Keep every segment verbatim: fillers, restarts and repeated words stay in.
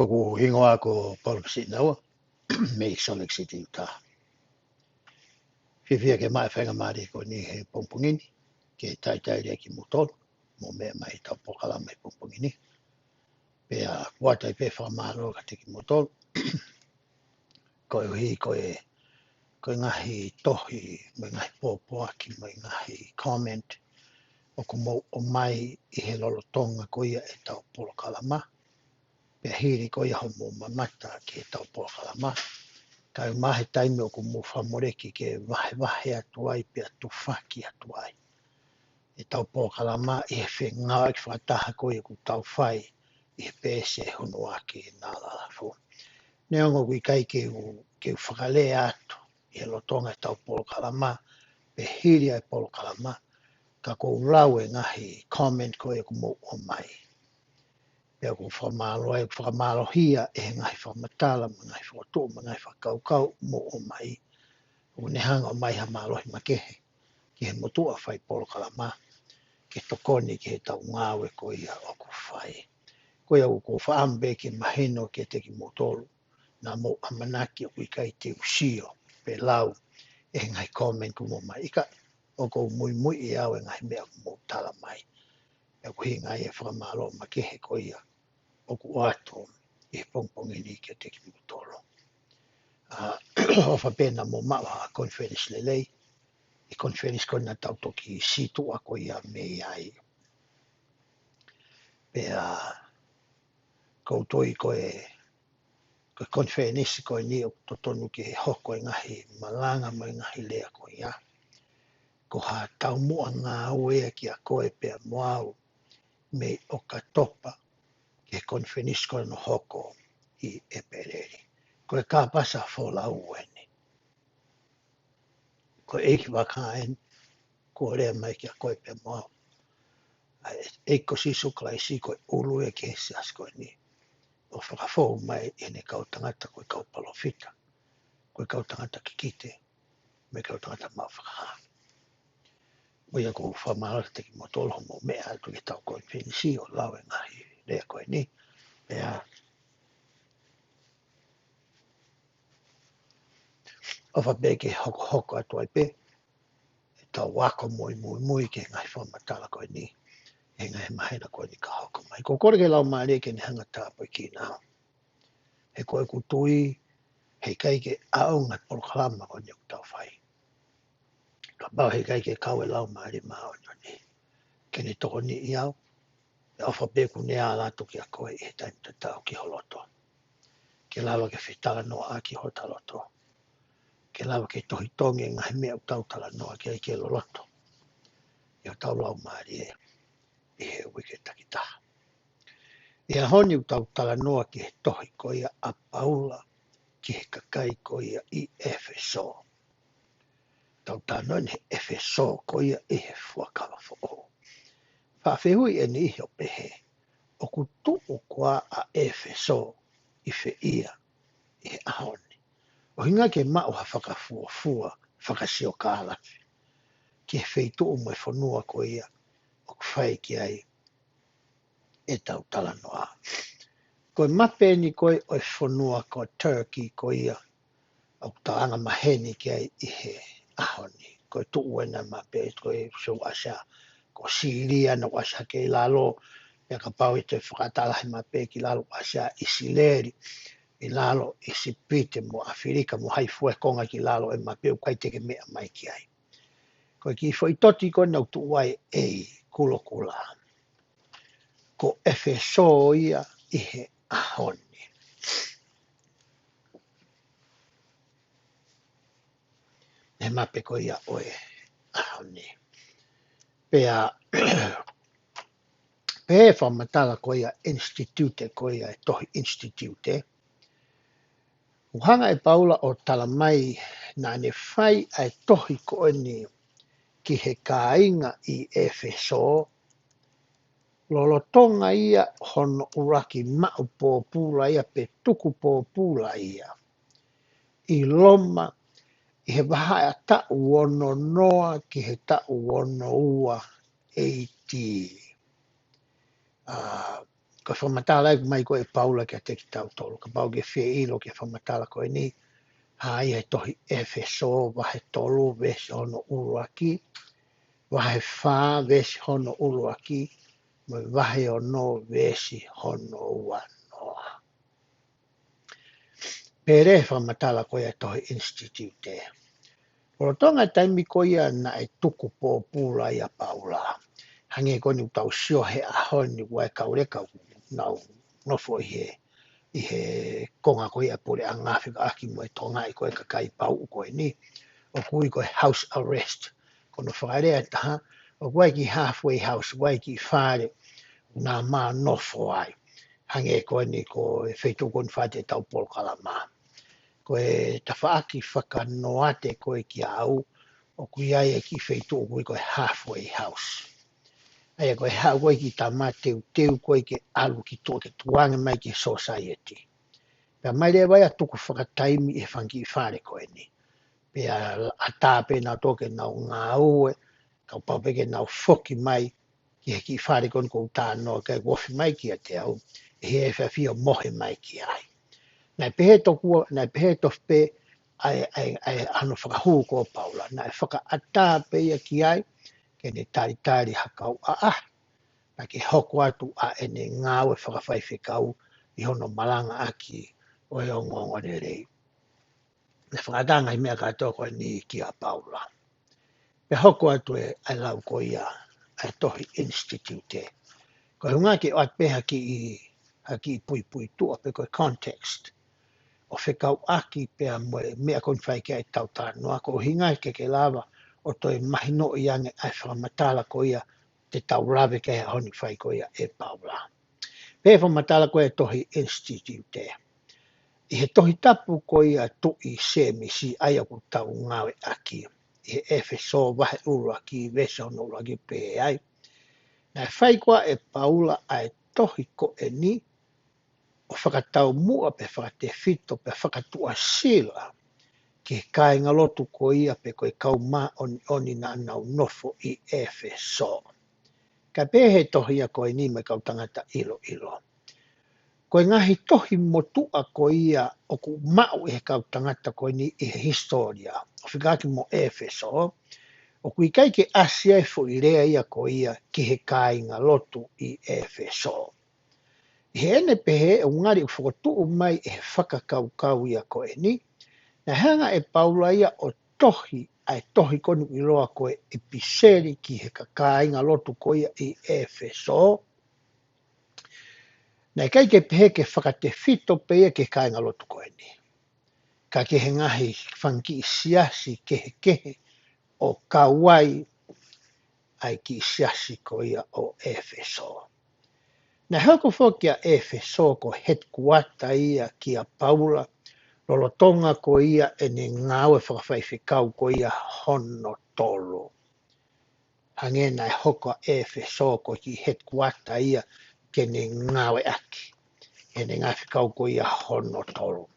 Ko hoku hingoa ko Paula Sinaua, mei Salt Lake City, Utah. Fiefia ke maʻu e faingamālie ko eni he pongipongi ni, ke talitali kimoutolu, mou meʻa mai ʻetau polokalama he pongipongi ni. Pea ʻoku ou ʻoatu ai pē fakamālō kiate kimoutolu. Koeʻuhi ko e, ko e ngaahi tohi, mo e ngaahi pōpoaki, mo e ngaahi comment, ʻoku mou ʻomai ʻi he lolotonga ko ia ʻetau polokalama. Pea hili ko ia hoʻomou mamata ki heʻetau polokalama, kae ʻumaʻā he taimi ʻoku mou fakamoleki ke vahevahe atu ai pea tufaki atu ai ʻetau polokalama ʻi he fengāueʻaki fakataha ko ia ʻoku tau fai ʻi he peesi ʻa e Hunuaki Nālalafu. Neongo ʻoku ʻikai ke u, ke u fakalea atu ʻi he lolotonga ʻetau polokalama, pe hili ʻa e polokalama, ka ʻoku ou lau e ngaahi comment ko ia ʻoku mou ʻomai. Pea ʻoku ou fakamālō ai, ʻoku fakamālohia ʻe he ngaahi fakamatala, mo e ngaahi fokotuʻu, mo e ngaahi fakakaukau ʻoku mou ʻomai. ʻOku ne hanga ʻo ʻomai ha mālohi makehe ki he motuʻa fai polokalama, ke tokoni ki heʻetau ngāue ko ia ʻoku fai. Ko ia ʻoku ou fakaʻamu pē ke mahino kiate kimoutolu, naʻa mou ʻamanaki ʻoku ʻikai te u sio pe lau ʻe he ngaahi comment ʻoku mou ʻomai. ʻIkai, ʻoku ou muimui ʻe au e ngaahi meʻa ʻoku mou tala mai. Pea ʻoku ʻuhinga ia e fakamālō makehe ko ia ʻoku ʻoatu ʻi he pongipongi ni kiate kimoutolu. ʻA, ʻofa pē naʻa mou maʻu ha konifelenisi lelei, ʻi he konifelenisi ko ena naʻa tau toki sītuʻa ko ia mei ai. Pea ʻoku ou tui ko e, ko e konifelenisi ko eni ʻoku totonu ke hoko e ngaahi malanga mo e ngaahi lea ko ia, ko ha taumuʻa ngāue ia kiate koe pea mo au mei ʻOkatopa ki he konifelenisi ko ena ʻoku hoko ʻi ʻEpeleli. Ko e kāpasa folau eni. Ko e ʻEiki Vaka eni, kuo lea mai kiate koe pea mo au. ʻA e ʻEiki ko Sīsū Kalaisi ko e ʻulu ia ki he siasi ko eni, ʻo fakafou mai ʻene kau tangata ko e kau palōfita, ko e kau tangata kikite, mo e kau tangata maʻu fakahā. Ko ia ʻoku ou fakamālō atu kiate kimoutolu hoʻomou meʻa atu ki heʻetau konifelenisi ʻo lau e ngaahi lea ko eni. Pea ʻofa pē ke hokohoko atu ai pē ʻetau ako mo e muimui ki he ngaahi fakamatala ko eni, he ngaahi māhina ko eni ka hoko mai. ʻOku ou kole ki he Laumālie ke ne hanga ʻo tāpuakiʻi kinaua. He ko ʻeku tui, heʻikai ke ʻaonga e polokalama ko eni ʻoku tau fai, kapau heʻikai ke kau e Laumālie Māʻoniʻoni ke ne tokoniʻi au, pea ʻofa pē kuo ne ala atu kiate koe ʻi he taimi tatau ki ho loto. Ke lava ke fetalanoaʻaki hota loto. Ke lava ke tohitongi e ngaahi meʻa ʻoku tau talanoa ki ai ke loloto ʻi hotau laumālie ʻi he uike takitaha. ʻI he ʻaho ni ʻoku tau talanoa ki he tohi ko ia ʻa Paula ki he kakai ko ia ʻi ʻEfesō. Tau talanoa ʻi he ʻEfesō ko ia ʻi he Fuakava Foʻou. Fakafehuʻi eni ʻi he ʻo pehē, ʻoku tuʻu koā ʻa ʻEfesō ʻi fē ia ʻi he ʻaho ni? ʻUhinga ke maʻu ha fakafuofua fakasiokālafi ki he feituʻu mo e fonua ko ia ʻoku fai ki ai ʻetau talanoa. Ko e mape eni ko ē ʻo e fonua ko Turkey ko ia ʻoku tau anga maheni ki ai ʻi he ʻaho ni. Ko e tuʻu ena mape ko e sou ʻAsia, ko Sīlia naʻe ʻasi hake ʻi lalo, pea kapau ʻe toe fakatalahi mape ki lalo ʻAsia, ʻIsileli ʻi lalo, ʻIsipite mo ʻAfilika mo hai fua e konga ki lalo e mape ʻoku ʻikai te ke meʻa mai ki ai. Ko e kiʻi foʻi toti ko ena ʻoku tuʻu ai ʻa e kulokula. Ko ʻEfesō ia ʻi he ʻaho ni. He mape ko ia ʻo e ʻaho ni. Pea, pea fakamatala ko ia Institute ko ia e tohi Institute. ʻOku hanga ʻe Paula ʻo tala mai naʻa ne fai ʻa e tohi ko eni ki he kāinga ʻi ʻEfesō, lolotonga ia hono ʻuluaki maʻu pōpula ia pe tuku pōpula ia ʻi Loma ʻi he vahaʻa taʻu ono noa ki he taʻu ono ua A D. ʻA, ko e fakamatala ʻoku ʻomai ko ē ʻe Paula kiate kitautolu. Kapau ʻoku ke fie ʻilo ki he fakamatala ko eni, ʻa ia he tohi ʻEfesō vahe tolu veesi hono ʻuluaki, vahe fā veesi hono ʻuluaki, mo e vahe ono veesi hono uanoa. Pehē ʻe he fakamatala ko ia ʻa e tohi Institute. Lolotonga e taimi ko ia naʻe tuku pōpula ai ʻa Paula. Hangē ko eni ʻoku tau sio he ʻaho ni, ʻoku ʻi ai e kau leka ʻoku nau nofo ʻi he, ʻi he konga ko ia ʻa e puleʻanga fekauʻaki mo e tokangaʻi ko ē ʻa e kakai pauʻu ko eni. ʻOku ui ko e house arrest. Ko hono fakalea ʻe taha, ʻoku ʻi ai e kiʻi halfway house, ʻoku ʻi ai e kiʻi fale, ʻoku nau mā nofo ai. Hangē ko eni ko e feituʻu ko eni fai ʻetau polokalama. Ko e tafaʻaki fakanoate ko ē kiate au, ʻoku ʻi ai e kiʻi feituʻu ʻoku ui ko e halfway house. ʻA ia ko e haʻu ko ē e kiʻi tama teuteu ko ē ke ʻalu ki tuʻa ke tukuange mai ki he society. Pea ʻomai leva ia ʻo tuku fakataimi ʻi he fanga kiʻi fale ko eni. Pea ʻatā pē nautolu ke nau ngāue, kapau pē ke nau foki mai ki he kiʻi fale ko eni ʻoku ou talanoa ki ai, ʻo ofi mai kiate au, ʻi he efiafi ʻo mohe mai ki ai. Naʻe pehē tokua, naʻe pehē tofu pē ʻa e, ʻa e, ʻa e ʻano fakahū ko ē ʻa Paula. Naʻe fakaʻatā pē ia ki ai, ke ne talitali ha kau ʻaʻahi, pea ke hoko atu ʻa ʻene ngāue fakafaifekau ʻi hono malangaʻaki ʻo e ongoongolelei. Naʻe fakaʻatā e ngaahi meʻa kātoa ko eni kia Paula. Pea hoko atu e, ʻa e lau ko ia ʻa e tohi Institute. Ko e ʻuhinga ke ʻoatu pē ha kiʻi, ha kiʻi puipuituʻa pe ko e context. ʻO fekauʻaki pea mo e meʻa ko eni ʻoku fai ki ai ʻetau talanoa, ko e ʻuhinga ke ke lava ʻo toe mahinoʻi ange ʻa e fakamatala ko ia te tau lave ki ai he ʻaho ni ʻoku fai ko ia ʻe Paula. Pea fakamatala ko ē ʻa e tohi Institute. ʻI he tohi tapu ko ia ʻa e tuʻi Sēmisi ʻa ia ʻoku tau ngāueʻaki. ʻI he ʻEfesō vahe ʻuluaki, veesi hono ʻuluaki pehē ai. Naʻe fai ko ē ʻe Paula ʻa e tohi ko eni, ʻo fakataumuʻa pe fakatefito pe fakatuʻasila ki he kāingalotu ko ia pe ko e kau māʻoniʻoni naʻa nau nofo ʻi ʻEfesō. Kae pehē ʻe he tohi ia ko eni mo e kau tangata ʻiloʻilo. Ko e ngaahi tohi motuʻa ko ia ʻoku maʻu ʻe he kau tangata ko eni ʻi he hisitōlia, ʻo fekauʻaki mo ʻEfesō, ʻoku ʻikai ke ʻasi ai e foʻi lea ia ko ia ki he kāingalotu ʻi ʻEfesō. ʻI heʻene pehē ʻoku ngali ʻoku fokotuʻu mai ʻe he fakakaukau ia ko eni, naʻe hanga ʻe Paula ia ʻo tohi ʻa e tohi ko eni ʻoku ʻiloa ko e ʻipiseli ki he kāingalotu ko ia ʻi ʻEfesō. Naʻe ʻikai ke pehē ke fakatefito pē ia ki he kāingalotu ko eni, ka ki he ngaahi fanga kiʻi siasi kehekehe ʻo kau ai ʻa e kiʻi siasi ko ia ʻo ʻEfesō. Naʻe hoko foki ʻa ʻEfesō ko e headquarter ia kia Paula, lolotonga ko ia ʻene ngāue fakafaifekau ko ia hono tolu. Hangē naʻe hoko ʻa ʻEfesō ko e kiʻi headquarter ia ke ne ngāueʻaki ʻene ngaahi fekau ko ia hono tolu.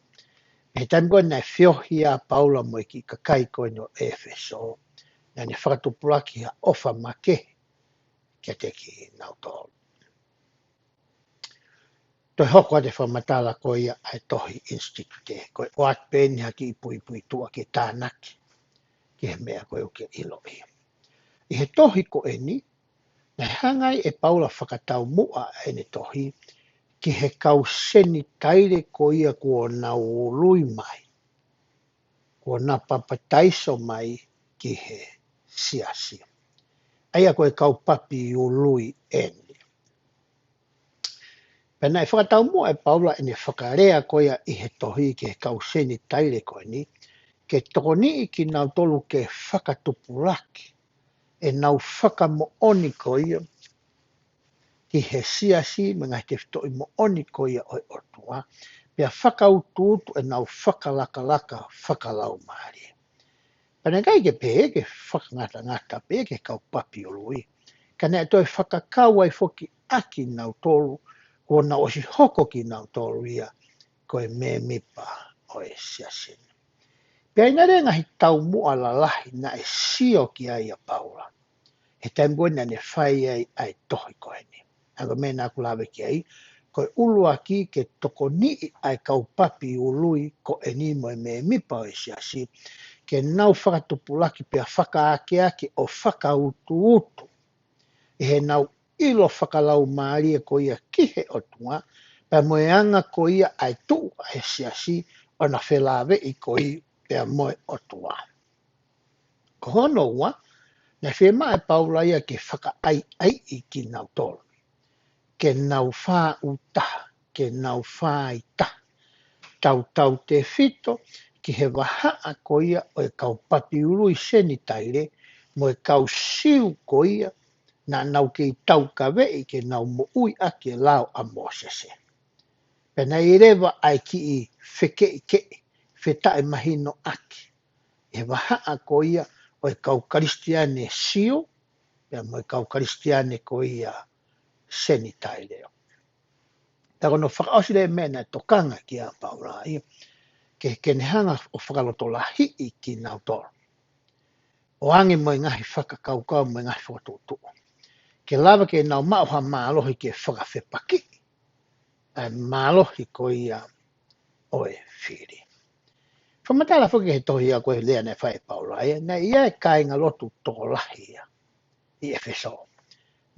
He taimi ko ē naʻe feohi ai ʻa Paula mo e kiʻi kakai ko eni ʻo ʻEfesō, naʻa ne fakatupulaki ha ʻofa makehe kiate kinautolu. Toe hoko atu e fakamatala ko ia ʻa e tohi Institute, ko e ʻoatu pē eni ha kiʻi puipuituʻa ke tānaki ki he meʻa ko ē ʻoku ke ʻiloʻi. ʻI he tohi ko eni, naʻe hanga ai ʻe Paula ʻo fakataumuʻa ʻene tohi ki he kau Senitaile ko ia kuo nau ului mai, kuo nau papitaiso mai ki he siasi. ʻA ia ko e kau papi ului eni. Pea naʻe fakataumuʻa ʻe Paula ʻene fakalea ko ia ʻi he tohi ki he kau Senitaile ko eni, ke tokoniʻi kinautolu ke fakatupulaki ʻenau fakamoʻoni ko ia ki he siasi mo e ngaahi tefitoʻi moʻoni ko ia ʻo e ʻOtua, pea fakautuutu ʻenau fakalakalaka fakalaumālie. Pea naʻe ʻikai ke pehē ke fakangatangata pē ki he kau papi ului, ka naʻe toe fakakau ai foki ʻa kinautolu kuo nau ʻosi hoko kinautolu ia ko e mēmipa ʻo e siasi ni. Pea ʻi ai e ngaahi taumuʻa lalahi naʻe sio ki ai ʻa Paula he taimi ko ē naʻa ne fai ai ʻa e tohi ko eni. ʻA ia ko e meʻa naʻa ku lave ki ai, ko e ʻuluaki ke tokoniʻi ʻa e kau papi ului ko eni mo e mēmipa ʻo e siasi, ke nau fakatupulaki pea fakaakeake ʻo fakautuutu ʻi heʻenau ʻilo fakalaumālie ko ia ki he ʻOtua, pea mo e anga ko ia ʻa e tuʻu ʻa e siasi ʻo na felāveʻi ko ia pea mo e ʻOtua. Ko hono ua, naʻe fiemaʻu ʻe Paula ia ke fakaʻaiʻaiʻi kinautolu, ke nau fāʻūtaha, ke nau fāitaha, tautautefito ki he vahaʻa ko ia ʻo e kau papi ului Senitaile mo e kau Siu ko ia naʻa nau kei taukaveʻi ke nau moʻui ʻaki e lao ʻa Mōsese. Pea naʻe ʻi ai leva ʻa e kiʻi fekeʻikeʻi, fetaʻemahinoʻaki ʻi he vahaʻa ko ia ʻo e kau Kalisitiane Siu pea mo e kau Kalisitiane ko ia Senitaile. Pea ko hono fakaʻosi leva e meʻa naʻe tokanga ki ai ʻa Paula ia, ke, ke ne hanga ʻo fakalotolahiʻi kinautolu ʻo ʻoange mo e ngaahi fakakaukau mo e ngaahi fokotuʻutuʻu, ke lava ke nau maʻu ha mālohi ke fakafepakiʻi ʻa e mālohi ko ia ʻo e fili. Fakamatala foki he tohi ia ko e lea naʻe fai ʻe Paula ia, naʻe ʻi ai e kāingalotu tokolahi ia ʻi ʻEfesō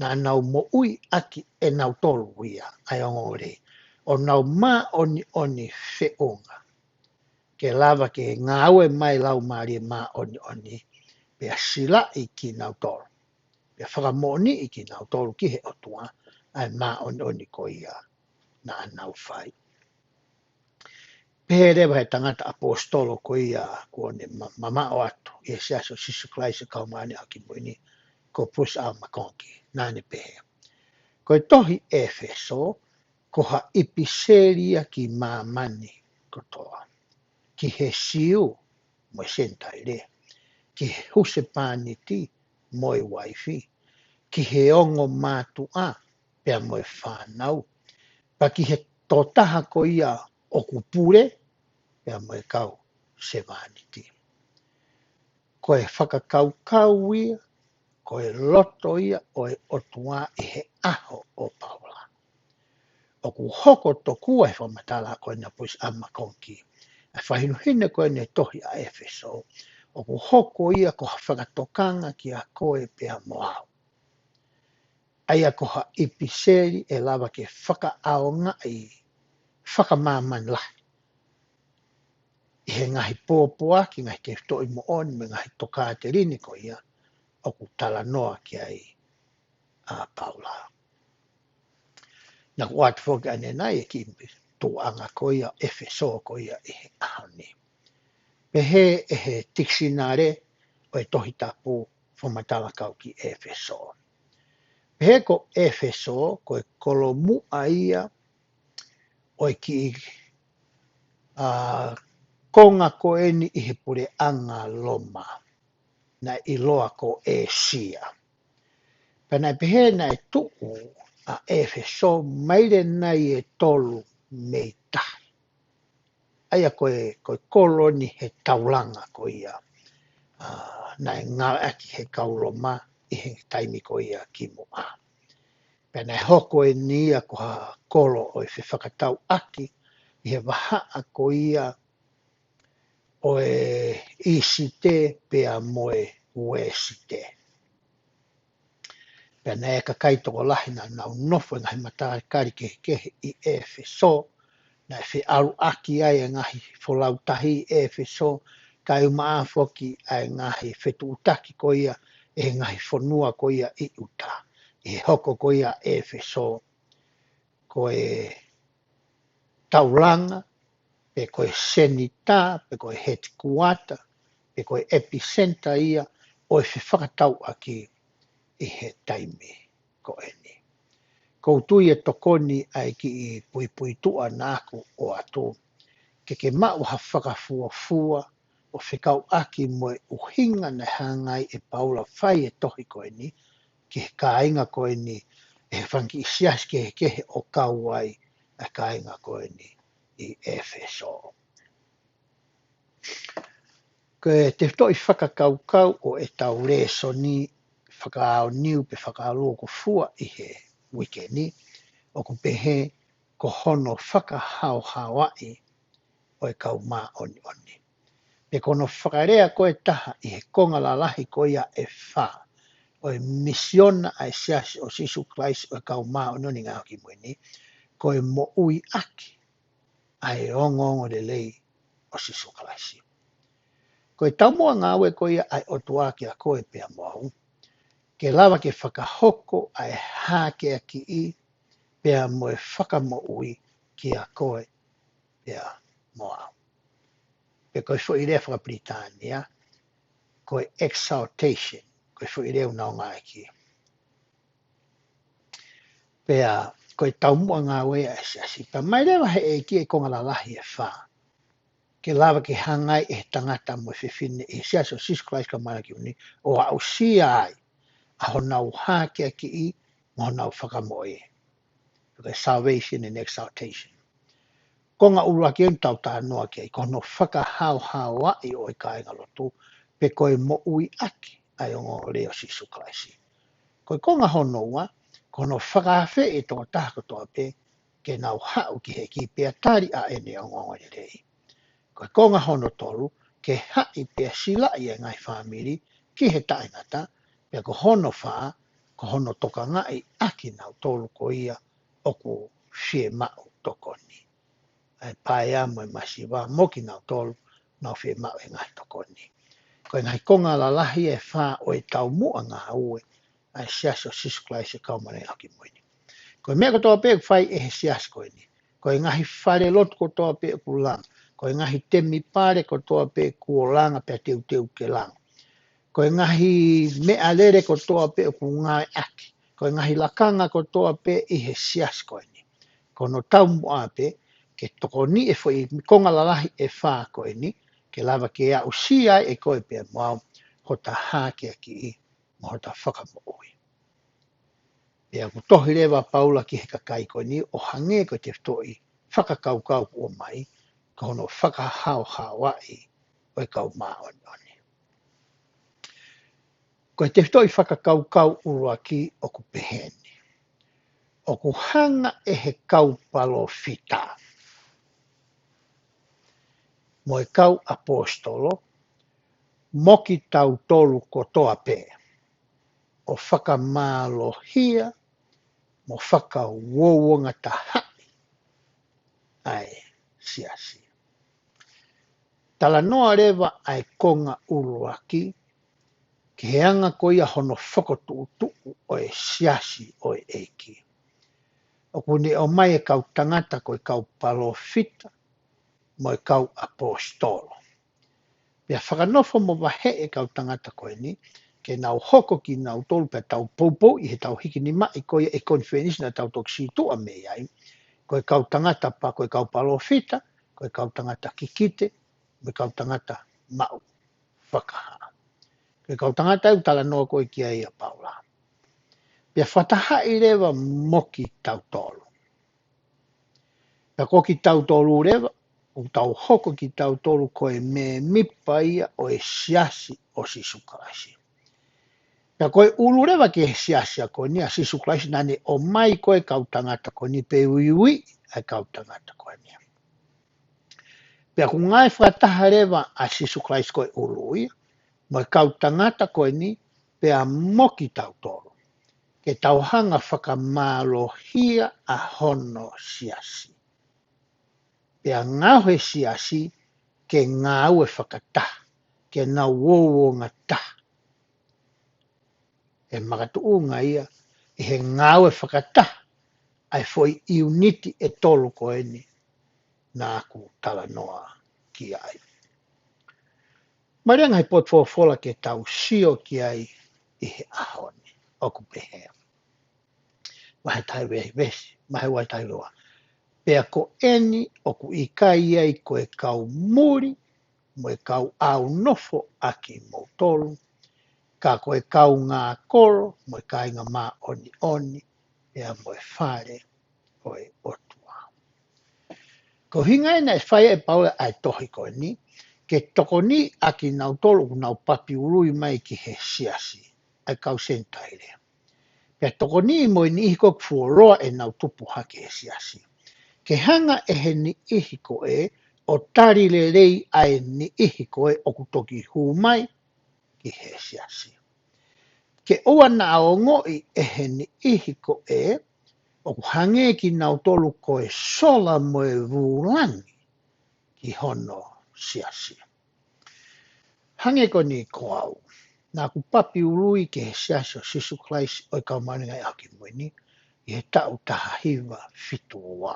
naʻa nau moʻui ʻaki ʻe nautolu ia ʻa e ongoongolelei, ʻo nau māʻoniʻoni feʻunga, ke lava ke ngāue mai e Laumālie Māʻoniʻoni pea silaʻi kinautolu, pea fakamoʻoniʻi kinautolu ki he ʻOtua ʻa e māʻoniʻoni ko ia naʻa nau fai. Pehē leva ʻe he tangata ʻaposetolo ko ia kuo ne ma-, mamaʻo atu ʻi he Siasi ʻo Sīsū Kalaisi ʻo e Kau Māʻoniʻoni ʻi he Ngaahi ʻAho Kimui Ni, ko Bruce R. McConkie, naʻa ne pehē: Ko e tohi ʻEfesō, ko ha ʻipiseli ia ki māmani kotoa, ki he Siu mo e Senitaile, ki he husepāniti mo e uaifi, ki he ongo mātuʻa pea mo e fānau, pea ki he tokotaha ko ia ʻoku pule pea mo e kau sevāniti. Ko e fakakaukau ia, ko e loto ia ʻo e ʻOtua ʻi he ʻaho ʻo Paula. ʻOku hoko tokua he fakamatala ko ena ʻa Bruce R. McConkie, ʻa e fakahinohino ko ena ʻi he tohi ʻa ʻEfesō, ʻoku hoko ia ko ha fakatokanga kiate koe pea mo au. ʻA ia ko ha ʻipiseli ʻe lava ke fakaʻaongaʻi fakamāmani lahi ʻi he ngaahi pōpoaki, ngaahi tefitoʻi moʻoni mo e ngaahi tokāteline ko ia ʻoku talanoa ki ai ʻa Paula. Naʻa ku ʻoatu foki ʻanenai e kiʻi tuʻuʻanga ko ia ʻo ʻEfesō ko ia ʻi he ʻaho ni. Pehē ʻe he tikisinale ʻo e Tohi Tapu fakamatala kau ki ʻEfesō. Pehē ko ʻEfesō ko e kolomuʻa ia ʻo e kiʻi, ʻa, konga ko eni ʻi he puleʻanga Loma, naʻe ʻiloa ko ʻĒsia. Pea naʻe pehē naʻe tuʻu ʻa ʻEfesō maile nai ʻe tolu mei tahi. ʻA ia ko e, ko e kolo eni he taulanga ko ia, ʻa, naʻe ngāueʻaki ʻe he kau Loma ʻi he taimi ko ia kimuʻa. Pea naʻe hoko eni ia ko ha kolo ʻo e fefakatauʻaki ʻi he vahaʻa ko ia ʻo e ʻIsite pea mo e Uesite. Pea naʻe ʻi ai e kakai tokolahi naʻa nau nofo ʻi he ngaahi matakali kehekehe ʻi ʻEfesō, naʻe feʻaluʻaki ai e ngaahi folau tahi ʻi ʻEfesō, kae ʻumaʻā foki ʻa e ngaahi fetuʻutaki ko ia ʻe he ngaahi fonua ko ia ʻi ʻIuta. ʻI he hoko ko ia ʻa ʻEfesō ko e taulanga, pe ko e senitā, pe ko e headquarter, pe ko e epicenter ia ʻo e fefakatauʻaki ʻi he taimi ko eni. ʻOku ou tui ʻe tokoni ʻa e kiʻi puipuituʻa naʻa ku ʻoatu, ke ke maʻu ha fakafuofua ʻo fekauʻaki mo e ʻuhinga naʻe hanga ai ʻe Paula ʻo fai e tohi ko eni ki he kāinga ko eni, ʻi he fanga kiʻi siasi kehekehe ʻo kau ai ʻa e kāinga ko eni ʻi ʻEfesō. Ko e tefitoʻi fakakaukau ʻo ʻetau lēsoni fakaʻaho ni pe fakaʻalokafua ʻi he uike ni, ʻoku pehē: ko hono fakahaohaoaʻi ʻo e kau māʻoniʻoni. Pe ko hono fakalea ko ē ʻe taha ʻi he konga lalahi ko ia ʻe fā ʻo e misiona ʻa e Siasi ʻo Sīsū Kalaisi ʻo e Kau Māʻoniʻoni ʻi he Ngaahi ʻAho Kimui Ni, ko e moʻuiʻaki ʻa e ongoongolelei ʻo Sīsū Kalaisi. Ko e taumuʻa ngāue ko ia ʻa e ʻOtua kiate koe pea mo au, ke lava ke fakahoko ʻa e hākeakiʻi pea mo e fakamoʻui kiate koe pea mo au. Pe ko e foʻi lea fakapilitānia, ko e exaltation, ko e foʻi lea ʻoku nau ngāueʻaki. Pea ko e taumuʻa ngāue ʻa e Siasi. Pea ʻomai leva ʻe he ʻEiki e konga lalahi ʻe fā ke lava ke hanga ai ʻe he tangata mo e fefine ʻi he Siasi ʻo Sīsū Kalaisi ʻo e Kau Māʻoniʻoni ʻo aʻusia ai ʻa honau hākeakiʻi mo honau fakamoʻui. Ko e salvation and exaltation. Konga ʻuluaki ʻoku tau talanoa ki ai, ko hono fakahaohaoaʻi ʻo e kāingalotu, pe ko e moʻuiʻaki ʻa e ongoongolelei ʻo Sīsū Kalaisi. Ko e konga hono ua, ko hono fakaafeʻi e tokotaha kotoa pē ke nau haʻu ki he ʻEiki pea tali ʻa ʻene ongoongolelei. Ko e konga hono tolu, ke haʻi pea silaʻi e ngaahi fāmili ki he taʻengata, pea ko hono fā, ko hono tokangaʻi ʻa kinautolu ko ia ʻoku fiemaʻu tokoni. ʻA e paea mo e masiva mo kinautolu ʻoku nau fiemaʻu e ngaahi tokoni. Ko e ngaahi konga lalahi ʻe fā ʻo e taumuʻa ngāue ʻa e Siasi ʻo Sīsū Kalaisi ʻo e Kau Māʻoniʻoni ʻi he Ngaahi ʻAho Kimui Ni. Ko e meʻa kotoa pē ʻoku fai ʻe he Siasi ko eni. Ko e ngaahi falelotu kotoa pē ʻoku langa. Ko e ngaahi temipale kotoa pē kuo langa pea teuteu ke langa. Ko e ngaahi meʻalele kotoa pē ʻoku ngāueʻaki. Ko e ngaahi lakanga kotoa pē ʻi he Siasi ko eni. Ko hono taumuʻa pē ke tokoni e foʻi konga lalahi ʻe fā ko eni, ke lava ke aʻusia ai ʻe koe pea mo au hota hākeakiʻi mo hota fakamoʻui. Pea ʻoku tohi leva ʻa Paula ki he kakai ko eni ʻo hangē ko e tefitoʻi fakakaukau ʻoku ʻomai, ko hono fakahaohaoaʻi ʻo e Kau Māʻoniʻoni. Ko e tefitoʻi fakakaukau ʻuluaki ʻoku pehē ni. ʻOku hanga ʻe he kau palōfita mo e kau ʻaposetolo, mo kitautolu kotoa pē, ʻo fakamālohia mo fakauouangatahaʻi ʻa e Siasi. Talanoa leva ʻa e konga ʻuluaki ki he anga ko ia hono fokotuʻutuʻu ʻo e Siasi ʻo e ʻEiki. ʻOku ne ʻomai e kau tangata ko e kau palōfita mo e kau ʻaposetolo. Pea fakanofo mo vaheʻi e kau tangata ko eni, ke nau hoko kinautolu pea tau poupou ʻi he tau hikinimaʻi ko ia e konifelenisi naʻa tau toki sītuʻa mei ai. Ko e kau tangata pea ko e kau palōfita, ko e kau tangata kikite, mo e kau tangata maʻu fakahā. Ko e kau tangata ʻoku talanoa ko ē ki ai ʻa Paula. Pea fakatahaʻi leva mo kitautolu. Pea ko kitautolu leva, ʻoku tau hoko kitautolu ko e mēmipa ia ʻo e Siasi ʻo Sīsū Kalaisi. Pea ko e ʻulu leva ki he Siasi ko eni ʻa Sīsū Kalaisi naʻa ne ʻomai ko e kau tangata ko eni pe uiuiʻi ʻa e kau tangata ko eni. Pea ʻoku ngāue fakataha leva ʻa Sīsū Kalaisi ko e ʻulu ia, mo e kau tangata ko eni pea mo kitautolu. Ke tau hanga fakamālohia ʻa hono Siasi. Pea ngaohi e Siasi ke ngāue fakataha, ke nau ouongataha. ʻE makatuʻunga ia ʻi he ngāue fakataha ʻa e foʻi ʻiuniti ʻe tolu ko eni naʻa ku talanoa ki ai. Mālie ngaahi potu folofola ke tau sio ki ai ʻi he ʻaho ni ʻoku pehē. Vahe taha veesi, vahe ua taha ua. Pea ko eni ʻoku ʻikai ai ko e kau muli mo e kau ʻaunofo ʻa kimoutolu, ka ko e kau ngākolo mo e kāinga māʻoniʻoni, pea mo e fale ʻo e ʻOtua. Ko e ʻuhinga ia naʻe fai ʻe Paula ʻa e tohi ko eni, ke tokoni ʻa kinautolu ʻoku nau papi ului mai ki he Siasi, ʻa e kau Senitaile. Pea tokoni mo e niʻihi ko ē ʻoku fuoloa ʻenau tupu hake he Siasi. Ke hanga ʻe he niʻihi ko ē ʻo tali lelei ʻa e niʻihi ko ē ʻoku toki hū mai ki he siasi. Ke ʻoua naʻa ongoʻi ʻe he niʻihi ko ē ʻoku hangē kinautolu ko e sola mo e vūlangi ki hono siasi. Hangē ko eni ko au, naʻa ku papi ului ki he Siasi ʻo Sīsū Kalaisi ʻo e Kau Māʻoniʻoni ʻi he ʻAho Kimui Ni, ʻi he taʻu taha hiva fitu ua.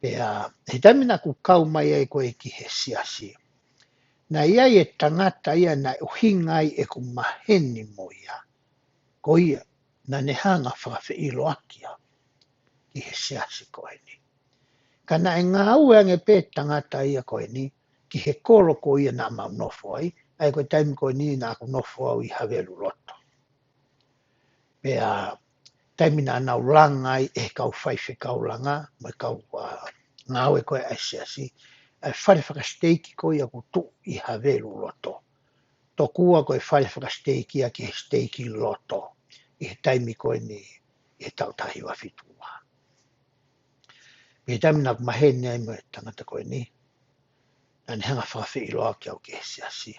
Pea, he taimi naʻa ku kau mai ai ko ē ki he siasi, naʻe ʻi ai e tangata ia naʻe ʻuhinga ai ʻeku maheni mo ia. Ko ia, naʻa ne hanga fakafeʻiloaki au ki he siasi ko eni. Ka naʻe ngāue ange pē tangata ia ko eni, ki he kolo ko ia naʻa mau nofo ai, ʻa ia ko e taimi ko eni naʻa ku nofo au ʻi Haveluloto. Pea taimi naʻa nau langa ai ʻe he kau faifekau langa, mo e kau, ā, ngāue ko ē ʻa e siasi, ʻa e fale fakasiteiki ko ia ʻoku tuʻu ʻi Haveluloto. Tokua ko e fale fakasiteiki ia ki he siteiki loto, ʻi he taimi ko eni, ʻi he taʻu taha hiva fitu ua. Pea taimi naʻa ku maheni ai mo e tangata ko eni, naʻa ne hanga fakafeʻiloaki au ki he siasi.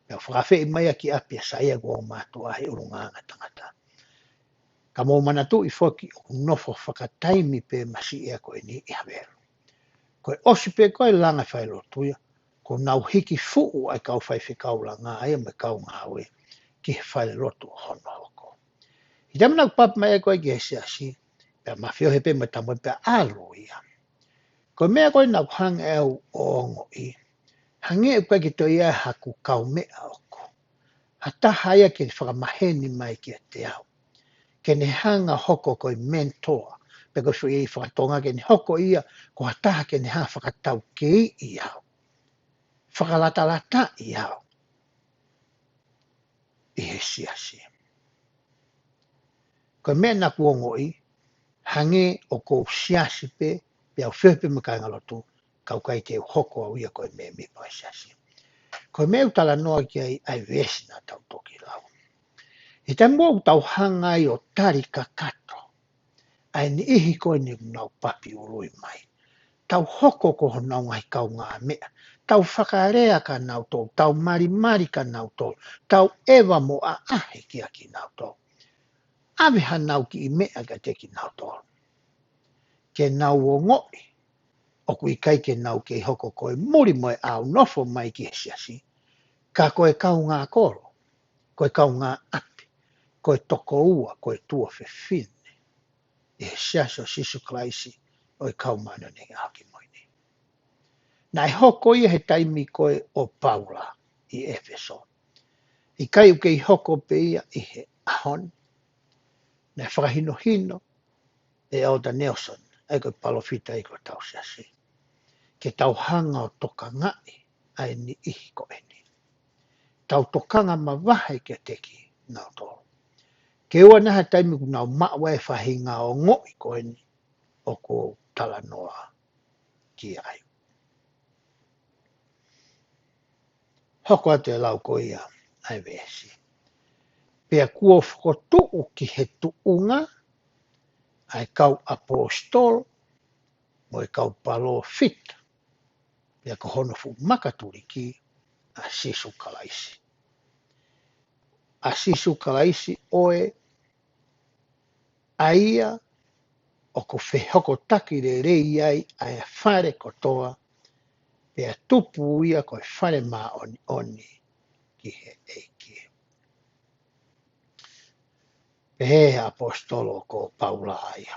Pea u fakafeʻi mai ia ki ʻapi ʻa Saia ko ʻo mātuʻa he ʻulungaanga tangata. Ka mou manatuʻi foki ʻoku nofo fakataimi pē masiʻi ia ko eni ʻi Havelu. Ko e ʻosi pē ko e langa falelotu ia, ko ʻenau hiki fuʻu ʻa e kau faifekau langa ia mo e kau ngāue ki he falelotu hono hoko. ʻI he taimi naʻa ku papi mai ai ko ē ki he siasi, pea mafiohe pē mo e tama pea ʻalu ia. Ko e meʻa ko ē naʻa ku hanga ʻe au ʻo ongoʻi, hangē ʻoku ʻikai ke toe ʻi ai haku kaumeʻa ʻoʻoku. Ha taha ia ke fakamaheni mai kiate au. Ke ne hanga hoko ko e mentor, pe ko e foʻi fakatonga ke ne hoko ia, ko ha taha ke ne hanga fakataukeiʻi au. Fakalatalataʻi au ʻi he siasi. Ko e meʻa naʻa ku ongoʻi, hangē ʻoku ou siasi pē, pea u feohi pē mo e kāingalotu, ka ʻoku ʻikai te u hoko au ia ko e mēmipa ʻo e siasi. Ko e meʻa ʻoku talanoa ki ai ʻa e veesi naʻa tau toki lau. ʻI he taimi ʻoku tau hanga ai ʻo tali kakato ʻa e niʻihi ko eni ʻoku nau papi ului mai. Tau hoko ko honau ngaahi kaungāmeʻa. Tau fakalea kia nautolu, tau malimali kia nautolu, tau ʻeva mo ʻaʻahi kia kinautolu. ʻAve hanau kiʻi meʻa kiate kinautolu. Ke nau ongoʻi, ʻoku ʻikai ke nau kei hoko ko e muli mo e ʻaunofo mai ki he siasi, ka ko e kaungākolo, ko e kaungāʻapi, ko e tokoua, ko e tuofefine ʻi he Siasi ʻo Sīsū Kalaisi ʻo e Kau Māʻoniʻoni ʻi he Ngaahi ʻAho Kimui Ni. Naʻe hoko ia he taimi ko ē ʻo Paula ʻi ʻEfesō. ʻIkai ʻoku kei hoko pē ia ʻi he ʻaho ni. Naʻe fakahinohino ʻe ʻEletā Nelson, ʻa ia ko e palōfita ʻi hotau siasi, ke tau hanga ʻo tokangaʻi ʻa e niʻihi ko eni. Tau tokanga mavahe kiate kinautolu. Ke ʻoua naʻa ha taimi ʻoku nau maʻu ai e faʻahinga ongoʻi ko eni ʻoku ou talanoa ki ai. Hoko atu e lau ko ia ʻa e veesi. Pea kuo fokotuʻu ki he tuʻunga ʻa e kau ʻaposetolo mo e kau palōfita, pea ko hono fuʻu makatuliki ʻa Sīsū Kalaisi. ʻA Sīsū Kalaisi ʻoe, ʻa ia ʻoku fehokotaki lelei ai ʻa e fale kotoa, pea tupu ia ko e fale māʻoniʻoni ki he ʻEiki. Pehē ʻe he ʻaposetolo ko Paula ia,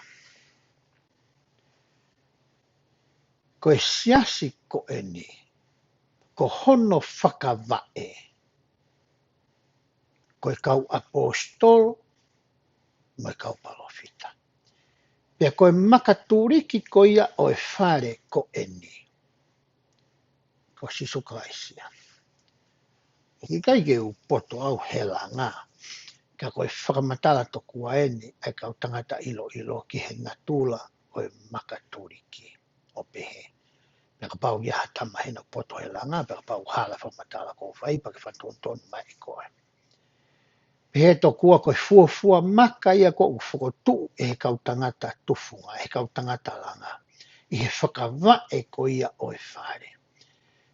ko e siasi ko eni, ko hono fakavaʻe, ko e kau ʻaposetolo mo e kau palōfita. Pea ko e makatuliki ko ia ʻo e fale ko eni, ko Sīsū Kalaisi ia. ʻOku ʻikai ke u poto au he langa, ka ko e fakamatala tokua eni ʻa e kau tangata ʻiloʻilo ki he natula ʻo e makatuliki ʻo pehē. Pea kapau ʻoku ʻi ai ha tama hena ʻoku poto he langa, pea kapau ʻoku hala e fakamatala ʻoku ou fai, pea ke fakatonutonu mai koe. Pehē tokua ko e fuofua maka ia ʻoku fokotuʻu ʻe he kau tangata tufunga, ʻe he kau tangata langa, ʻi he fakavaʻe ko ia ʻo e fale.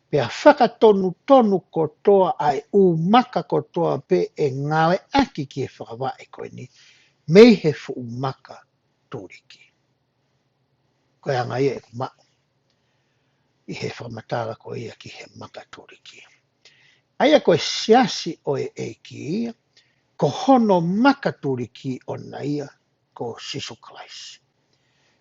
Pea fakatonutonu kotoa ʻa e ʻū maka kotoa pē ʻe ngāueʻaki ki he fakavaʻe ko eni, mei he fuʻu maka tuliki. Ko e anga ia ʻeku maʻu ʻi he fakamatala ko ia ki he maka tuliki. ʻA ia ko e siasi ʻo e ʻEiki ia, ko hono maka tuliki ʻona ia ko Sīsū Kalaisi.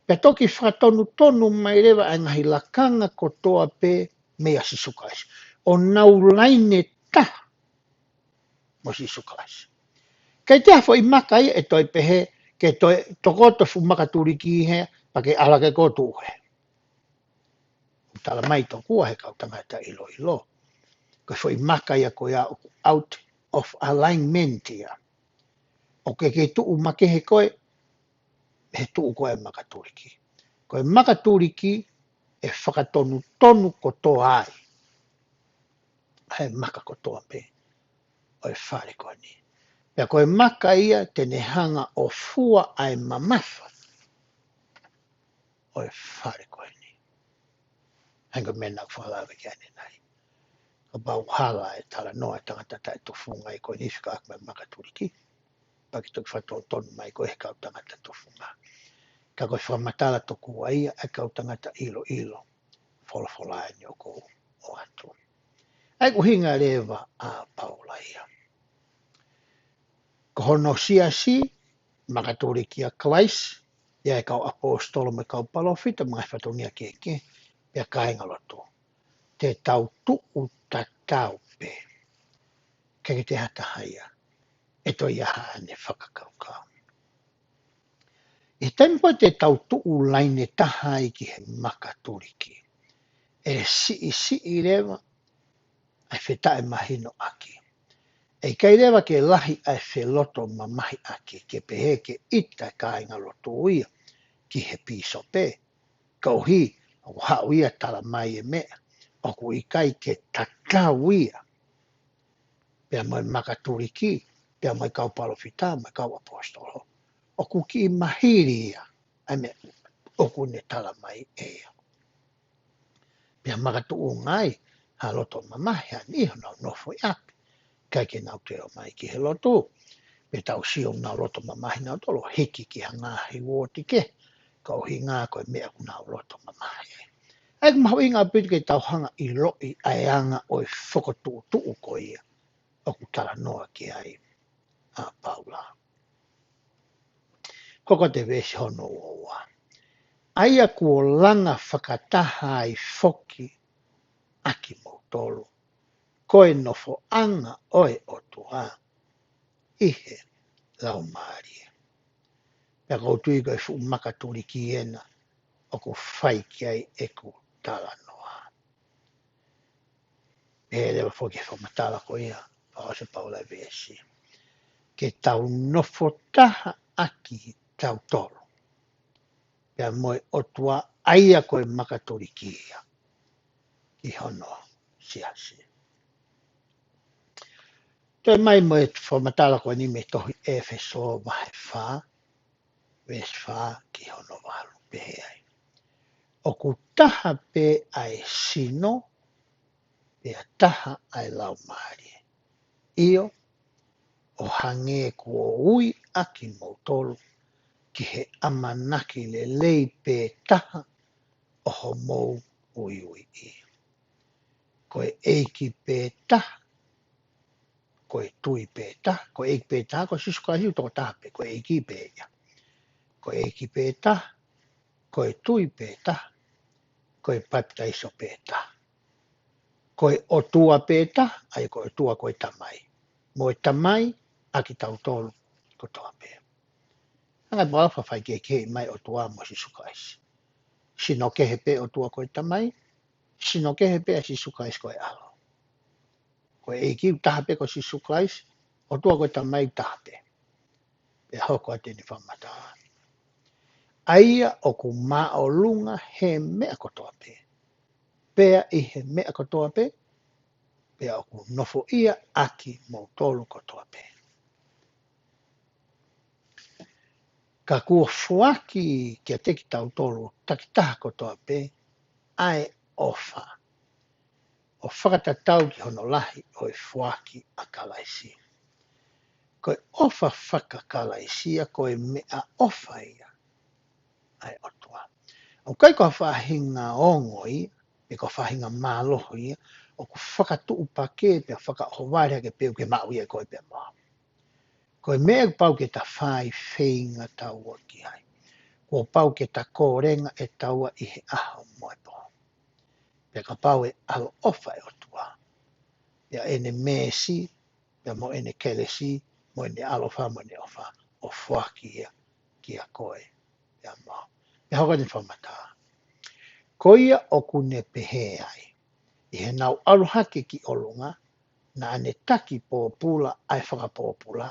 Pea toki fakatonutonu mai leva ʻa e ngaahi lakanga kotoa pē meia Sīsū Kalaisi, ʻo nau laine taha mo Sīsū Kalaisi. Kae ʻikai ha foʻi maka ia ʻe toe pehē, ke toe tokoto fuʻu maka tuliki hē, pea ke ala ke koto hē. Tala mai tokua he kau tangata ʻiloʻilo, ko e foʻi maka ia ko ia ʻoku out of alignment ia. ʻOku ʻikai ke tuʻu makehe koe he tuʻu ko ē maka tuliki. Ko e maka tuliki ʻe fakatonutonu kotoa ai ʻa e maka kotoa pē ʻo e fale ko eni. Pea ko e maka ia te ne hanga ʻo fua ʻa e mamafa ʻo e fale ko eni. Hangē ko e meʻa naʻa ku fakalave ki ai ʻanenai. Kapau ʻoku hala e talanoa ʻa e tangata taʻetufunga ia ko eni fekauʻaki mo e maka tuliki, pea ke toki fakatonutonu mai ko ē he kau tangata tufunga. Ka ko e fakamatala tokua ia ʻa e kau tangata ʻiloʻilo folofola eni ʻoku ou ʻoatu. ʻA ia ko e ʻuhinga leva ʻa Paula ia. Ko hono siasi, maka tuliki ʻa Kalaisi, ʻa e kau ʻaposetolo mo e kau palōfita, mo e ngaahi fatongia kehekehe, pea kāingalotu. Te tau tuʻu tatau pē. ʻIkai ke toe ʻi ai ha taha ia ʻe toe ʻi ai haʻane fakakaukau. ʻI he taimi pē te tau tuʻu laine taha ai ki he maka tuliki, ʻe siʻisiʻi leva ʻa e fetaʻemahinoʻaki. ʻE ʻikai leva ke lahi ʻa e felotomamahiʻaki, ke pehē ke ʻita e kāingalotu ia ki he pīsope, koeʻuhi ʻoku haʻu ia ʻo tala mai e meʻa ʻoku ʻikai ke tatau ia pea mo e maka tuliki, pea mo e kau palōfita, mo e kau ʻaposetolo. ʻOku kiʻi mahili ia ʻa e meʻa ʻoku ne tala mai ʻe ia. Pea makatuʻunga ai ha loto mamahi, ha niʻihi ʻoku nau nofo ʻi ʻapi, ʻikai ke nau toe ō mai ki he lotu. Pea tau sio ʻoku nau loto mamahi nautolu, hiki ki ha ngaahi uooti kehe, koeʻuhi ko e meʻa ʻoku nau loto mamahi ai. ʻA ia ʻoku mahuʻinga ʻaupito ke tau hanga ʻo ʻiloʻi ʻa e anga ʻo e fokotuʻutuʻu ko ia ʻoku talanoa ki ai ʻa Paula. Ko e ko e veesi hono ua ua. ʻA ia kuo langa fakataha ai foki ʻa kimoutolu ko e nofoʻanga ʻo e ʻOtua ʻi he Laumālie. Pea ʻoku ou tui ko e fuʻu maka tuliki ena ʻoku fai ki ai ʻeku talanoa. Pea leva foki he fakamatala ko ia, fakaʻosi ʻe Paula e veesi, ke tau nofo taha ʻaki tautolu pea mo e ʻOtua, ʻa ia ko e maka tuliki ia, ki hono siasi. Toe mai mo e fakamatala ko eni mei he tohi ʻEfesō vahe fā, veesi fā ki hono valu, pehē ai: ʻOku taha pē ʻa e sino, pea taha ʻa e Laumālie. ʻIo, ʻo hangē kuo ui ʻa kimoutolu ki he ʻamanaki lelei pē taha ʻo hoʻomou uiuiʻi. Ko e ʻEiki pē taha, ko e tui pē taha, ko e ʻEiki pē taha, ko Sīsū Kalaisi ʻoku toko taha pē, ko e ʻEiki pē ia. Ko e ʻEiki pē taha, ko e tui pē taha, ko e papitaiso pē taha. Ko e ʻOtua pē taha, ʻa ia ko e ʻOtua ko e Tamai. Mo e Tamai, ʻa kitautolu kotoa pē. Hangē ko e fakafaikehekeheʻi mai ʻOtua mo Sīsū Kalaisi. Sino kehe pē ʻOtua ko e Tamai, sino kehe pē ʻa Sīsū Kalaisi ko e ʻAlo. Ko e ʻEiki ʻoku taha pē ko Sīsū Kalaisi, ʻOtua ko e Tamai ʻoku taha pē. Pea hoko atu eni fakamatala. ʻA ia ʻoku māʻolunga he meʻa kotoa pē, pea ʻi he meʻa kotoa pē, pea ʻoku nofoʻia ʻa kimoutolu kotoa pē. Ka kuo foaki kiate kitautolu takitaha kotoa pē ʻa e ʻofa, ʻo fakatatau ki hono lahi ʻo e foaki ʻa Kalaisi. Ko e ʻofa fakakalaisi ia, ko e meʻaʻofa ia ʻa e ʻOtua. ʻOku ʻikai ko ha faʻahinga ongo ia, pe ko ha faʻahinga mālohi ia, ʻoku fakatuʻupakē pea fakaʻohovale hake pē ʻoku ke maʻu ia ʻe koe pea mo au. Ko e meʻa ʻoku pau ke ta fai feinga taua ki ai. Kuo pau ke ta kōlenga ʻe taua ʻi he ʻaho mo e pō. Pea kapau ʻe ʻaloʻofa ʻa e ʻOtua, pea ʻene meesi, pea mo ʻene kelesi, mo ʻene ʻaloʻofa, mo ʻene ʻofa, ʻo foaki ia kiate koe pea mo au. Pea hoko ʻene fakamatala. Ko ia ʻoku ne pehē ai, ʻi heʻenau ʻalu hake ki ʻolunga, naʻa ne taki pōpula ʻa e fakapōpula,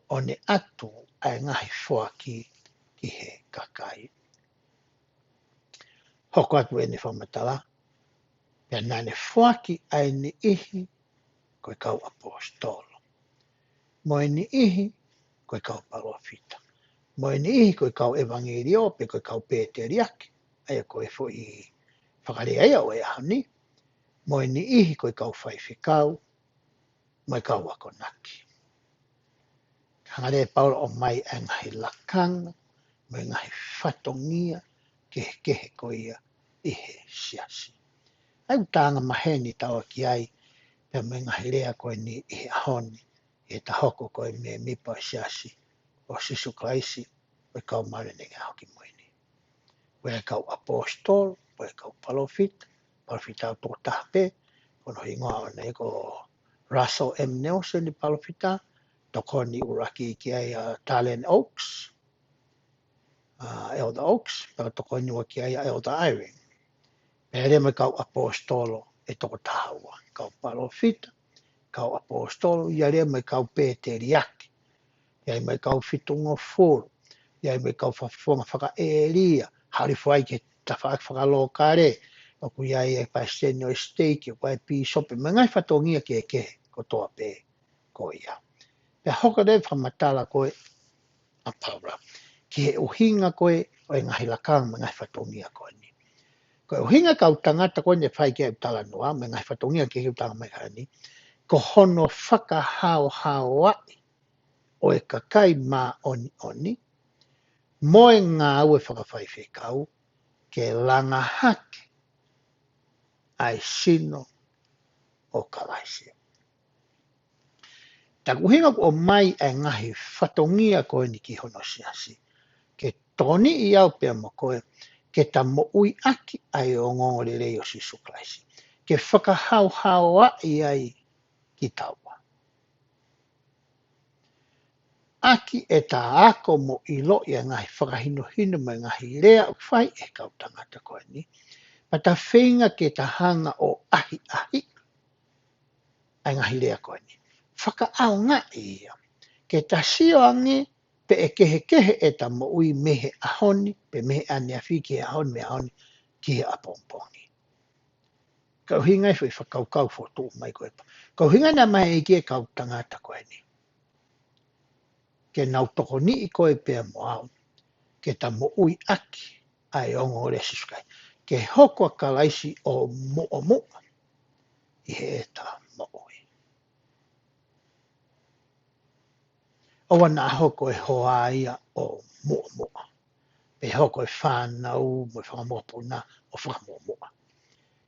ʻo ne ʻatu ʻa e ngaahi foaki ki he kakai. Hoko atu ʻene fakamatala, pea naʻa ne foaki ʻa e niʻihi ko e kau ʻaposetolo, mo e niʻihi ko e kau palōfita, mo e niʻihi ko e kau ʻevangeliō pe ko e kau pēteliake, ʻa ia ko e foʻi fakalea ia ʻo e ʻaho ni, mo e niʻihi ko e kau faifekau, mo e kau akonaki. Hanga leva ʻe Paula ʻo ʻomai ʻa e ngaahi lakanga, mo e ngaahi fatongia kehekehe ko ia ʻi he siasi. ʻA ia ʻoku tau angamaheni taua ki ai, pea mo e ngaahi lea ko eni ʻi he ʻaho ni, ʻi heʻeta hoko ko e mēmipa ʻo e siasi ʻo Sīsū Kalaisi ʻo e Kau Māʻoniʻoni ʻi he Ngaahi ʻAho Kimui Ni. Ko e kau ʻaposetolo, ko e kau palōfita, palōfita ʻoku toko taha pē, ko hono hingoa ʻona ia ko Russell M Nelson ʻa e palōfita, tokoni ʻuluaki ki ai ʻa Dallin Oaks, ʻa Elder Oaks, pea tokoni ua ki ai ʻa Elder Eyring. Pea lea mo e kau ʻaposetolo ʻe toko taha ua, kau palōfita, kau ʻaposetolo, ʻi ai lea mo e kau pēteliake, ʻi ai mo e kau fitungofulu, ʻi ai mo e kau fakafofonga fakaʻēlia, hali foki ki he tafaʻaki fakalokale, ʻoku ʻi ai e palesiteni ʻo e siteiki, ʻoku ʻi ai e pīsope, mo e ngaahi fatongia kehekehe kotoa pē ko ia. Pea hoko leva e fakamatala ko ē ʻa Paula ki he ʻuhinga ko ē ʻo e ngaahi lakanga mo e ngaahi fatongia ko eni. Ko e ʻuhinga e kau tangata ko eni ʻe fai ki ai e talanoa, mo e ngaahi fatongia kehekehe ʻoku tala mai ʻi he ʻaho ni, ko hono fakahaohaoaʻi ʻo e kakai māʻoniʻoni mo e ngāue fakafaifekau ke langa hake ʻa e sino ʻo Kalaisi. Ko e ʻuhinga ʻoku ʻomai ʻa e ngaahi fatongia ko eni ki hono siasi, ke tokoniʻi au pea mo koe ke ta moʻuiʻaki ʻa e ongoongolelei ʻo Sīsū Kalaisi, ke fakahaohaoaʻi ai kitaua. ʻAki ʻeta ako mo ʻiloʻi ʻa e ngaahi fakahinohino mo e ngaahi lea ʻoku fai ʻe he kau tangata ko eni, pea ta feinga ke ta hanga ʻo ʻahiʻahi ʻa e ngaahi lea ko eni. Fakaʻaongaʻi ia, ke ta sio ange pe ʻe kehekehe ʻeta moʻui mei he ʻaho ni, pe mei he ʻaneafi ki he ʻaho ni, mei he ʻaho ni ki he ʻapongipongi. Ko e ʻuhinga ia e foʻi fakakaukau fokotuʻu mai ko ē. Ko e ʻuhinga naʻe ʻomai ʻe he ʻEiki e kau tangata ko eni, ke nau tokoniʻi koe pea mo au ke ta moʻuiʻaki ʻa e ongoongolelei ʻo Sīsū Kalaisi, ke hoko ʻa Kalaisi ʻo muʻomuʻa ʻi heʻeta moʻui. ʻOua naʻa hoko e hoa ia ʻo muʻomuʻa, pe hoko e fānau mo e fanga mokopuna ʻo fakamuʻomuʻa.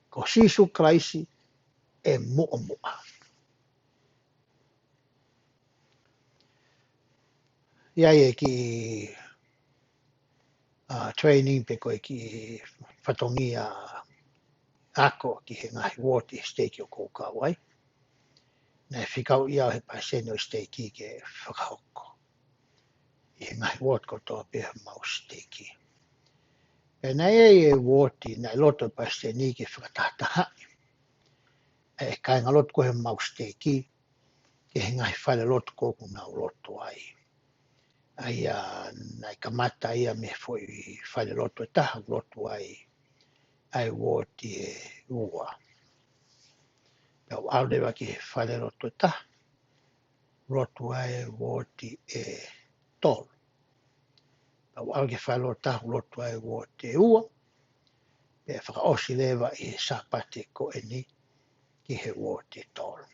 Ko Sīsū Kalaisi ʻe muʻomuʻa. ʻI ai e kiʻi, uh, training pe ko e kiʻi fatongia ako ki he ngaahi ward ʻi he siteiki ʻoku ou kau ai. Naʻe fekauʻi au ʻe he palesiteni ʻo e siteiki ke fakahoko ʻi he ngaahi ward kotoa pē ʻo homau siteiki. Pea naʻe ʻi ai e ward naʻe loto e palesiteni ke fakatahatahaʻi ʻa e kāingalotu ko ē ʻo homau siteiki ki he ngaahi falelotu ko ē ʻoku nau lotu ai. ʻA ia naʻe kamata ia mei he foʻi falelotu ʻe taha ʻoku lotu ai ʻa e ward ʻe ua. Pea u ʻalu leva ki he falelotu ʻe taha, lotu ai e ward ʻe tolu. Pea u ʻalu ki he falelotu ʻo lotu ai uooti ʻe ua, pea fakaʻosi leva ʻi he Sāpate ko eni ki he uooti ʻe tolu.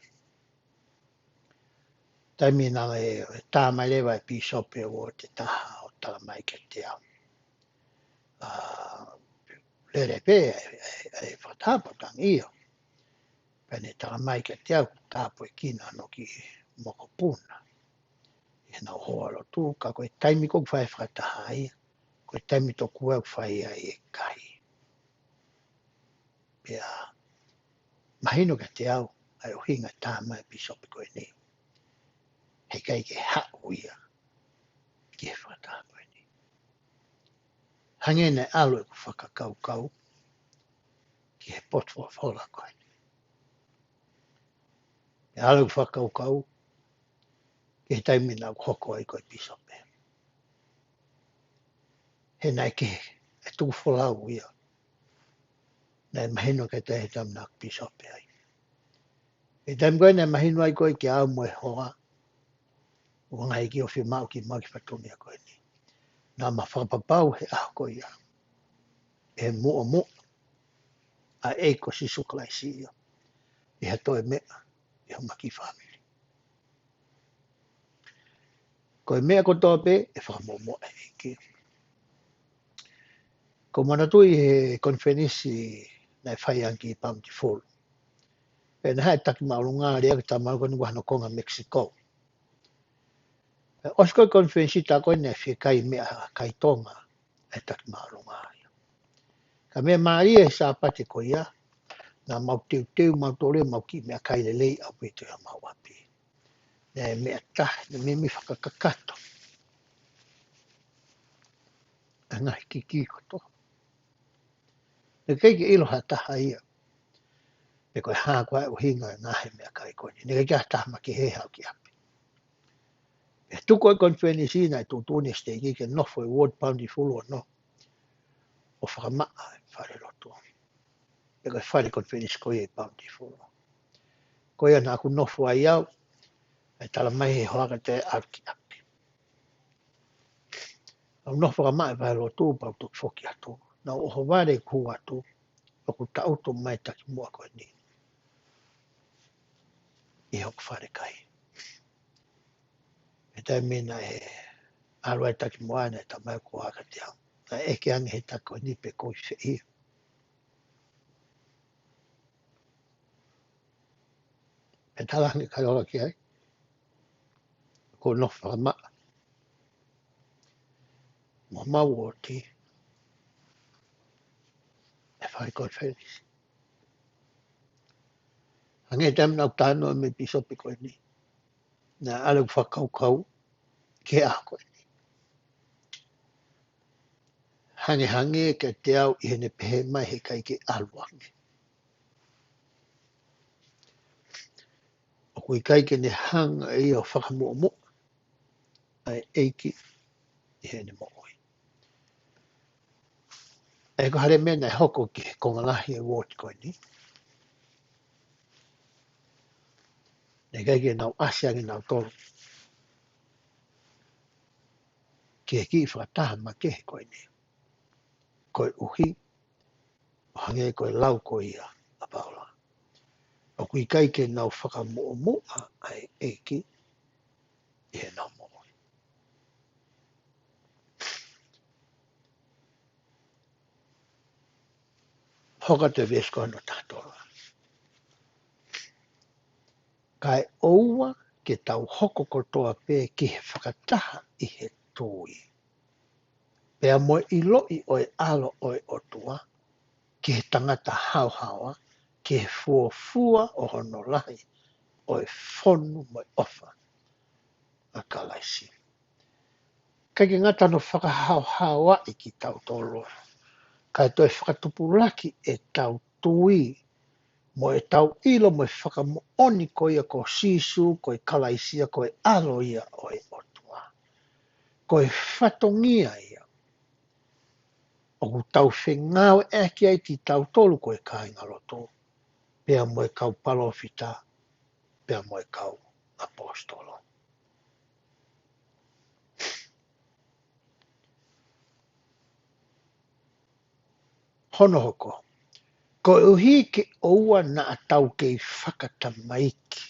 Taimi naʻe tā mai leva e pīsope ʻo e uooti ʻe taha ʻo tala mai kiate au, ʻa, lele pē e, e, e fakataha pea u tangi ʻio. Pea ne tala mai kiate au kuo tāpuekina hono kiʻi mokopuna ʻi heʻenau hoa lotu, ka ko e taimi ko ē ʻoku fai ai e fakataha ia, ko e taimi tokua ʻoku fai ai e kai. Pea mahino kiate au ʻa e ʻuhinga e tā mai e pīsope ko eni. He ʻikai ke haʻu ia ki he fakataha ko eni. Hangē naʻe ʻalu ʻeku fakakaukau ki he potu folofola ko eni. Naʻe ʻalu ʻeku fakakaukau ki he taimi naʻa ku hoko ai ko e pīsope. He naʻe kehe e tukufolau ia naʻe mahino kiate au he taimi naʻa ku pīsope ai. He taimi ko ē naʻe mahino ai ko ē kiate au mo e hoa, ʻo ngaahi ʻeiki ʻo fiemaʻu ke mau ō ki he fatongia ko eni, naʻa ma fakapapau he ʻaho ko ia ʻe muʻomuʻa ʻa e ʻEiki ko Sīsū Kalaisi ia ʻi ha toe meʻa ʻi homa kiʻi fāmili. Ko e meʻa kotoa pē ʻe fakamuʻomuʻa ʻe he ʻEiki. ʻOku ou manatuʻi he konifelenisi naʻe fai ange ʻi Bountiful. Pea naʻe haʻu e taki māʻolunga lea ki he tama ko eni, ko hono konga Mexico. Pea ʻosi ko ē e konifelenisi, tā ko ē naʻe fiekaia e meʻakai Tonga ʻa e taki māʻolunga ia. Ka meʻa mālie he Sāpate ko ia, naʻa mau teuteu mautolu ia ʻemau kiʻi meʻakai lelei ʻaupito ʻi homau ʻapi. Naʻe meʻa taha, naʻe meimei fakakakato ʻa e ngaahi kiki kotoa. Naʻe ʻikai ke ʻilo ha taha ia pe ko e hā koā e ʻuhinga e ngaahi meʻakai ko eni. Naʻe ʻikai ke ha taha makehe haʻu ki ʻapi. Pea tuku e konifelenisi, naʻe tuʻutuʻuni e siteiki ke nofo e uooti Bountiful ʻo nofo ʻo fakamaʻa e falelotu. Pea ko e fale konifelenisi ko ia ʻi Bountiful. Ko ia naʻa ku nofo ai au, ʻe tala mai he hoa kiate au ke ʻalu ki ʻapi. ʻOu nofo fakamaʻa e falelotu pea u toki foki atu. Naʻa ku ʻohovale ʻeku hū atu, ʻoku taʻutu mai e takimuʻa ko eni ʻi hoku falekai. He taimi naʻe ʻalu ai e takimuʻa, naʻe tala mai ʻe he hoa kiate au, naʻe ʻeke ange ʻe he taki ko eni pe ʻoku ou ʻi fē ia. Pea tala ange ʻe Kaiola ki ai, ʻoku ou nofo fakamaʻa mo homau uooti e fale konifelenisi. Hangē e taimi naʻa ku talanoa mo e pīsope ko eni, naʻe ʻalu ʻeku fakakaukau ki he ʻaho ko eni. Hangehangē kiate au ʻi heʻene pehē mai he ʻikai ke ʻalu ange. ʻOku ʻikai ke ne hanga ʻe ia ʻo fakamuʻomuʻa ʻa e ʻEiki ʻi heʻene moʻui. ʻE ko e hā e meʻa naʻe hoko ki he konga lahi e uooti ko eni? Naʻe ʻikai ke nau ʻasi ange nautolu ki he kiʻi fakataha makehe ko eni, koeʻuhi ʻo hangē ko e lau ko ia ʻa Paula, ʻoku ʻikai ke nau fakamuʻomuʻa ʻa e ʻEiki ʻi heʻenau moʻui. Hoko atu e veesi ko hono taha tolu. Kae ʻoua ke tau hoko kotoa pē ki he fakataha ʻi he tui, pea mo e ʻiloʻi ʻo e ʻAlo ʻo e ʻOtua, ki he tangata haohaoa, ki he fuofua ʻo hono lahi ʻo e fonu mo e ʻofa ʻa Kalaisi. ʻIkai ke ngata hono fakahaohaoaʻi kitautolu, kae toe fakatupulaki ʻetau tui, mo ʻetau ʻilo mo e fakamoʻoni ko ia ko Sīsū ko e Kalaisi ia, ko e ʻAlo ia ʻo e ʻOtua. Ko e fatongia ia ʻoku tau fengāueʻaki ai kitautolu ko e kāingalotu, pea mo e kau palōfita, pea mo e kau ʻaposetolo. Hono hoko, koeʻuhi ke ʻoua naʻa tau kei fakatamaiki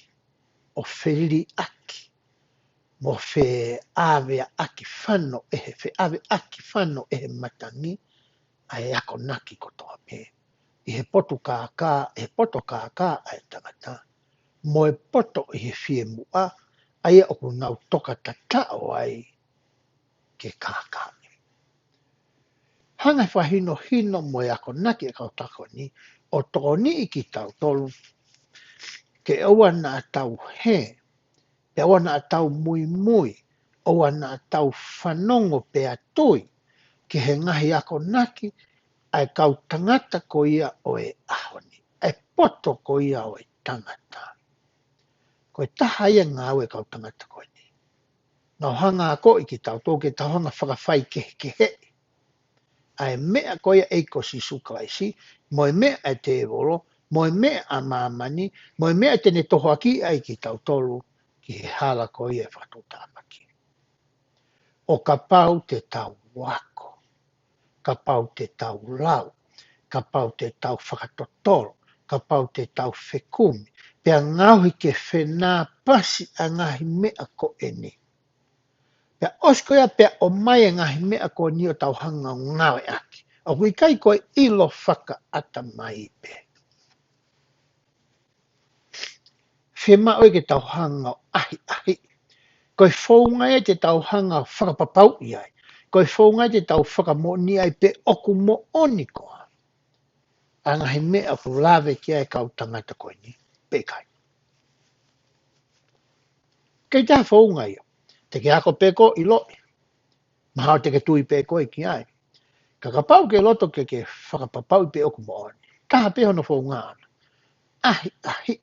ʻo feliliʻaki mo feʻaveaʻaki fano ʻe he, feʻaveaʻaki fano ʻe he matangi ʻa e akonaki kotoa pē ʻi he potu kākā, ʻe he poto kākā ʻa e tangata, mo e poto ʻi he fiemuʻa, ʻa ia ʻoku nau toka tataʻo ai ke kākaaʻi. Hanga ʻe he fakahinohino mo e akonaki ʻa e kau tangata ko eni ʻo tokoniʻi kitautolu ke ʻoua naʻa tau hē, pea ʻoua naʻa tau muimui, ʻoua naʻa tau fanongo pea tui ki he ngaahi akonaki ʻa e kau tangata ko ia ʻo e ʻaho ni, ʻa e poto ko ia ʻo e tangata. Ko e taha ia e ngāue ʻa e kau tangata ko eni. Nau hanga ʻo akoʻi kitautolu ke tau hanga ʻo fakafaikehekeheʻi ʻa e meʻa ko ia ʻa e ʻEiki ko Sīsū Kalaisi, mo e meʻa ʻa e tēvolo, mo e meʻa ʻa māmani, mo e meʻa te ne tohoakiʻi ai kitautolu ki he hala ko ia ʻo e fakatuʻutāmaki. ʻO kapau te tau ako, kapau te tau lau, kapau te tau fakatotolo, kapau te tau fekumi, pea ngaohi ke fenāpasi ʻa e ngaahi meʻa ko eni. Pea ʻosi ko ia pea ʻomai e ngaahi meʻa ko eni ʻo tau hanga ʻo ngāueʻaki. ʻOku ʻikai ko e ʻilo fakaʻatamai pē. Fiemaʻu ia ke tau hanga ʻo ʻahiʻahiʻi. Ko e founga ia te tau hanga ʻo fakapapauʻi ai. Ko e founga ia te tau fakamoʻoni ai pe ʻoku moʻoni koā ʻa e ngaahi meʻa ʻoku lave ki ai e kau tangata ko eni pe ʻikai. Kei taha founga ia. Te ke ako pē koe ʻo ʻiloʻi. Mahalo te ke tui pē koe ki ai. Ka kapau ʻoku ke loto ke ke fakapapauʻi pe ʻoku moʻoni, taha pē hono founga ʻona. ʻAhiʻahiʻi.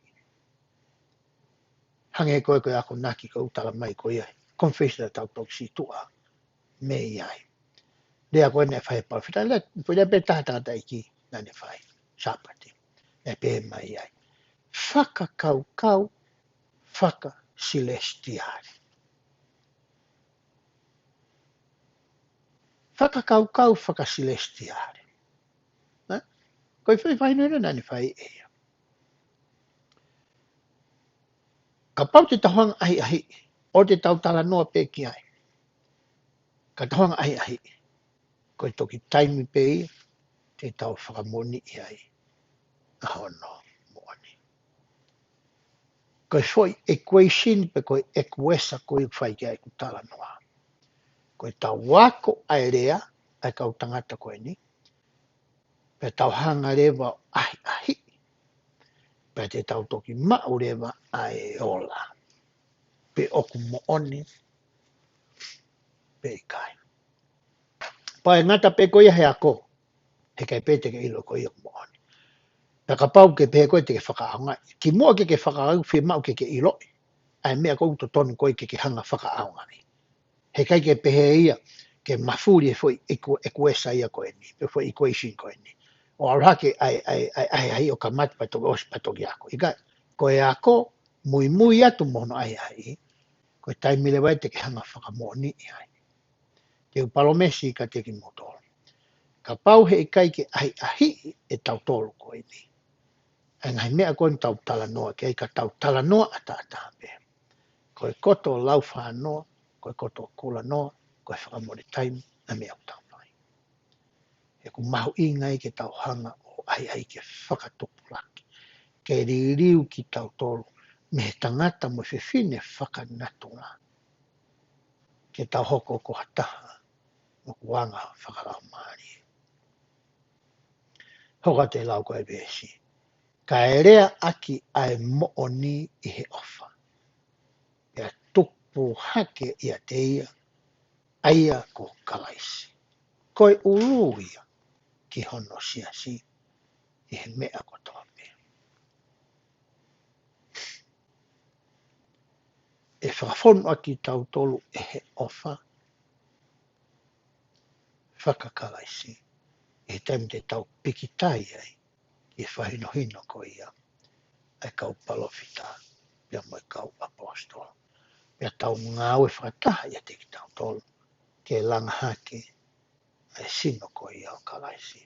Hangē ko e, ko e akonaki ko ē ʻoku tala mai ko ia, confess ʻa e tau toki sītuʻa mei ai. Lea ko ē naʻe fai ʻe he palōfita, lea, lea pē taha tangataʻeiki naʻa ne fai, Sāpate. Naʻe pehē mai ai, fakakaukau fakasilesitiale. Fakakaukau fakasilesitiale. Ē? Ko e foʻi fakahinohino naʻa ne fai ʻe ia. Kapau te tau hanga ʻo ʻahiʻahiʻi, ʻo te tau talanoa pē ki ai. Ka tau hanga ʻo ʻahiʻahiʻi, ko e toki taimi pē ia te tau fakamoʻoniʻi ai ʻa hono moʻoni. Ko e foʻi equation pe ko e ʻekuesa ko ia ʻoku fai ki ai ʻeku talanoa. Ko e tau ako ʻa e lea ʻa e kau tangata ko eni, pea tau hanga leva ʻo ʻahiʻahiʻi, pea te tau toki maʻu leva ʻa e ola pe ʻoku moʻoni pe ʻikai. Pea ʻe ngata pē ko ia he ako, heʻikai pē te ke ʻilo ko ia ʻoku moʻoni. Pea kapau ʻoku ke pehē ko ē te ke fakaʻaongaʻi, kimuʻa ke ke fakaʻaongaʻi, fiemaʻu ke ke ʻiloʻi ʻa e meʻa ko ē ʻoku totonu ko ē ke ke hanga ʻo fakaʻaongaʻi. Heʻikai ke pehē ia ke mafuli e foʻi equ-, ʻekuesa ia ko eni, pe foʻi equation ko eni, ʻo ʻalu hake ʻa e, ʻa e, ʻa e, ʻa e, ʻa e ʻahiʻahiʻi ʻo kamata pea toki ʻosi pea toki ako. ʻIkai, ko e ako, muimui atu mo hono ʻahiʻahiʻi, ko e taimi leva ia te ke hanga ʻo fakamoʻoniʻi ai. Te u palōmesi kiate kimoutolu, kapau heʻikai ke ʻahiʻahiʻi ʻe tautolu ko eni ʻa e ngaahi meʻa ko eni ʻoku tau talanoa ki ai, ka tau talanoa ʻataʻatā pē, ko e koto laufānoa, ko e koto kulanoa, ko e fakamole taimi ʻa e meʻa ʻoku tau fai. He ʻoku mahuʻinga ia ke tau hanga ʻo ʻahiʻahiʻi ke fakatupulaki, ke liliu kitautolu mei he tangata mo e fefine fakanatula, ke tau hoko ko ha taha ʻoku anga fakalaumālie. Hoko atu e lau ko ē ʻa e veesi. Kae lea ʻaki ʻa e moʻoni ʻi he ʻofa, pea tupu hake ʻiate ia, ʻa ia ko Kalaisi, ko e ʻulu ia ki hono siasi ʻi he meʻa kotoa pē. ʻE fakafonu ʻaki kitautolu ʻe he ʻofa faka-Kalaisi ʻi he taimi te tau pikitai ai ki he fakahinohino ko ia ʻa e kau palōfita pea mo e kau ʻaposetolo. Pea tau ngāue fakataha ʻiate kitautolu ke langa hake ʻa e sino ko ia ʻo Kalaisi.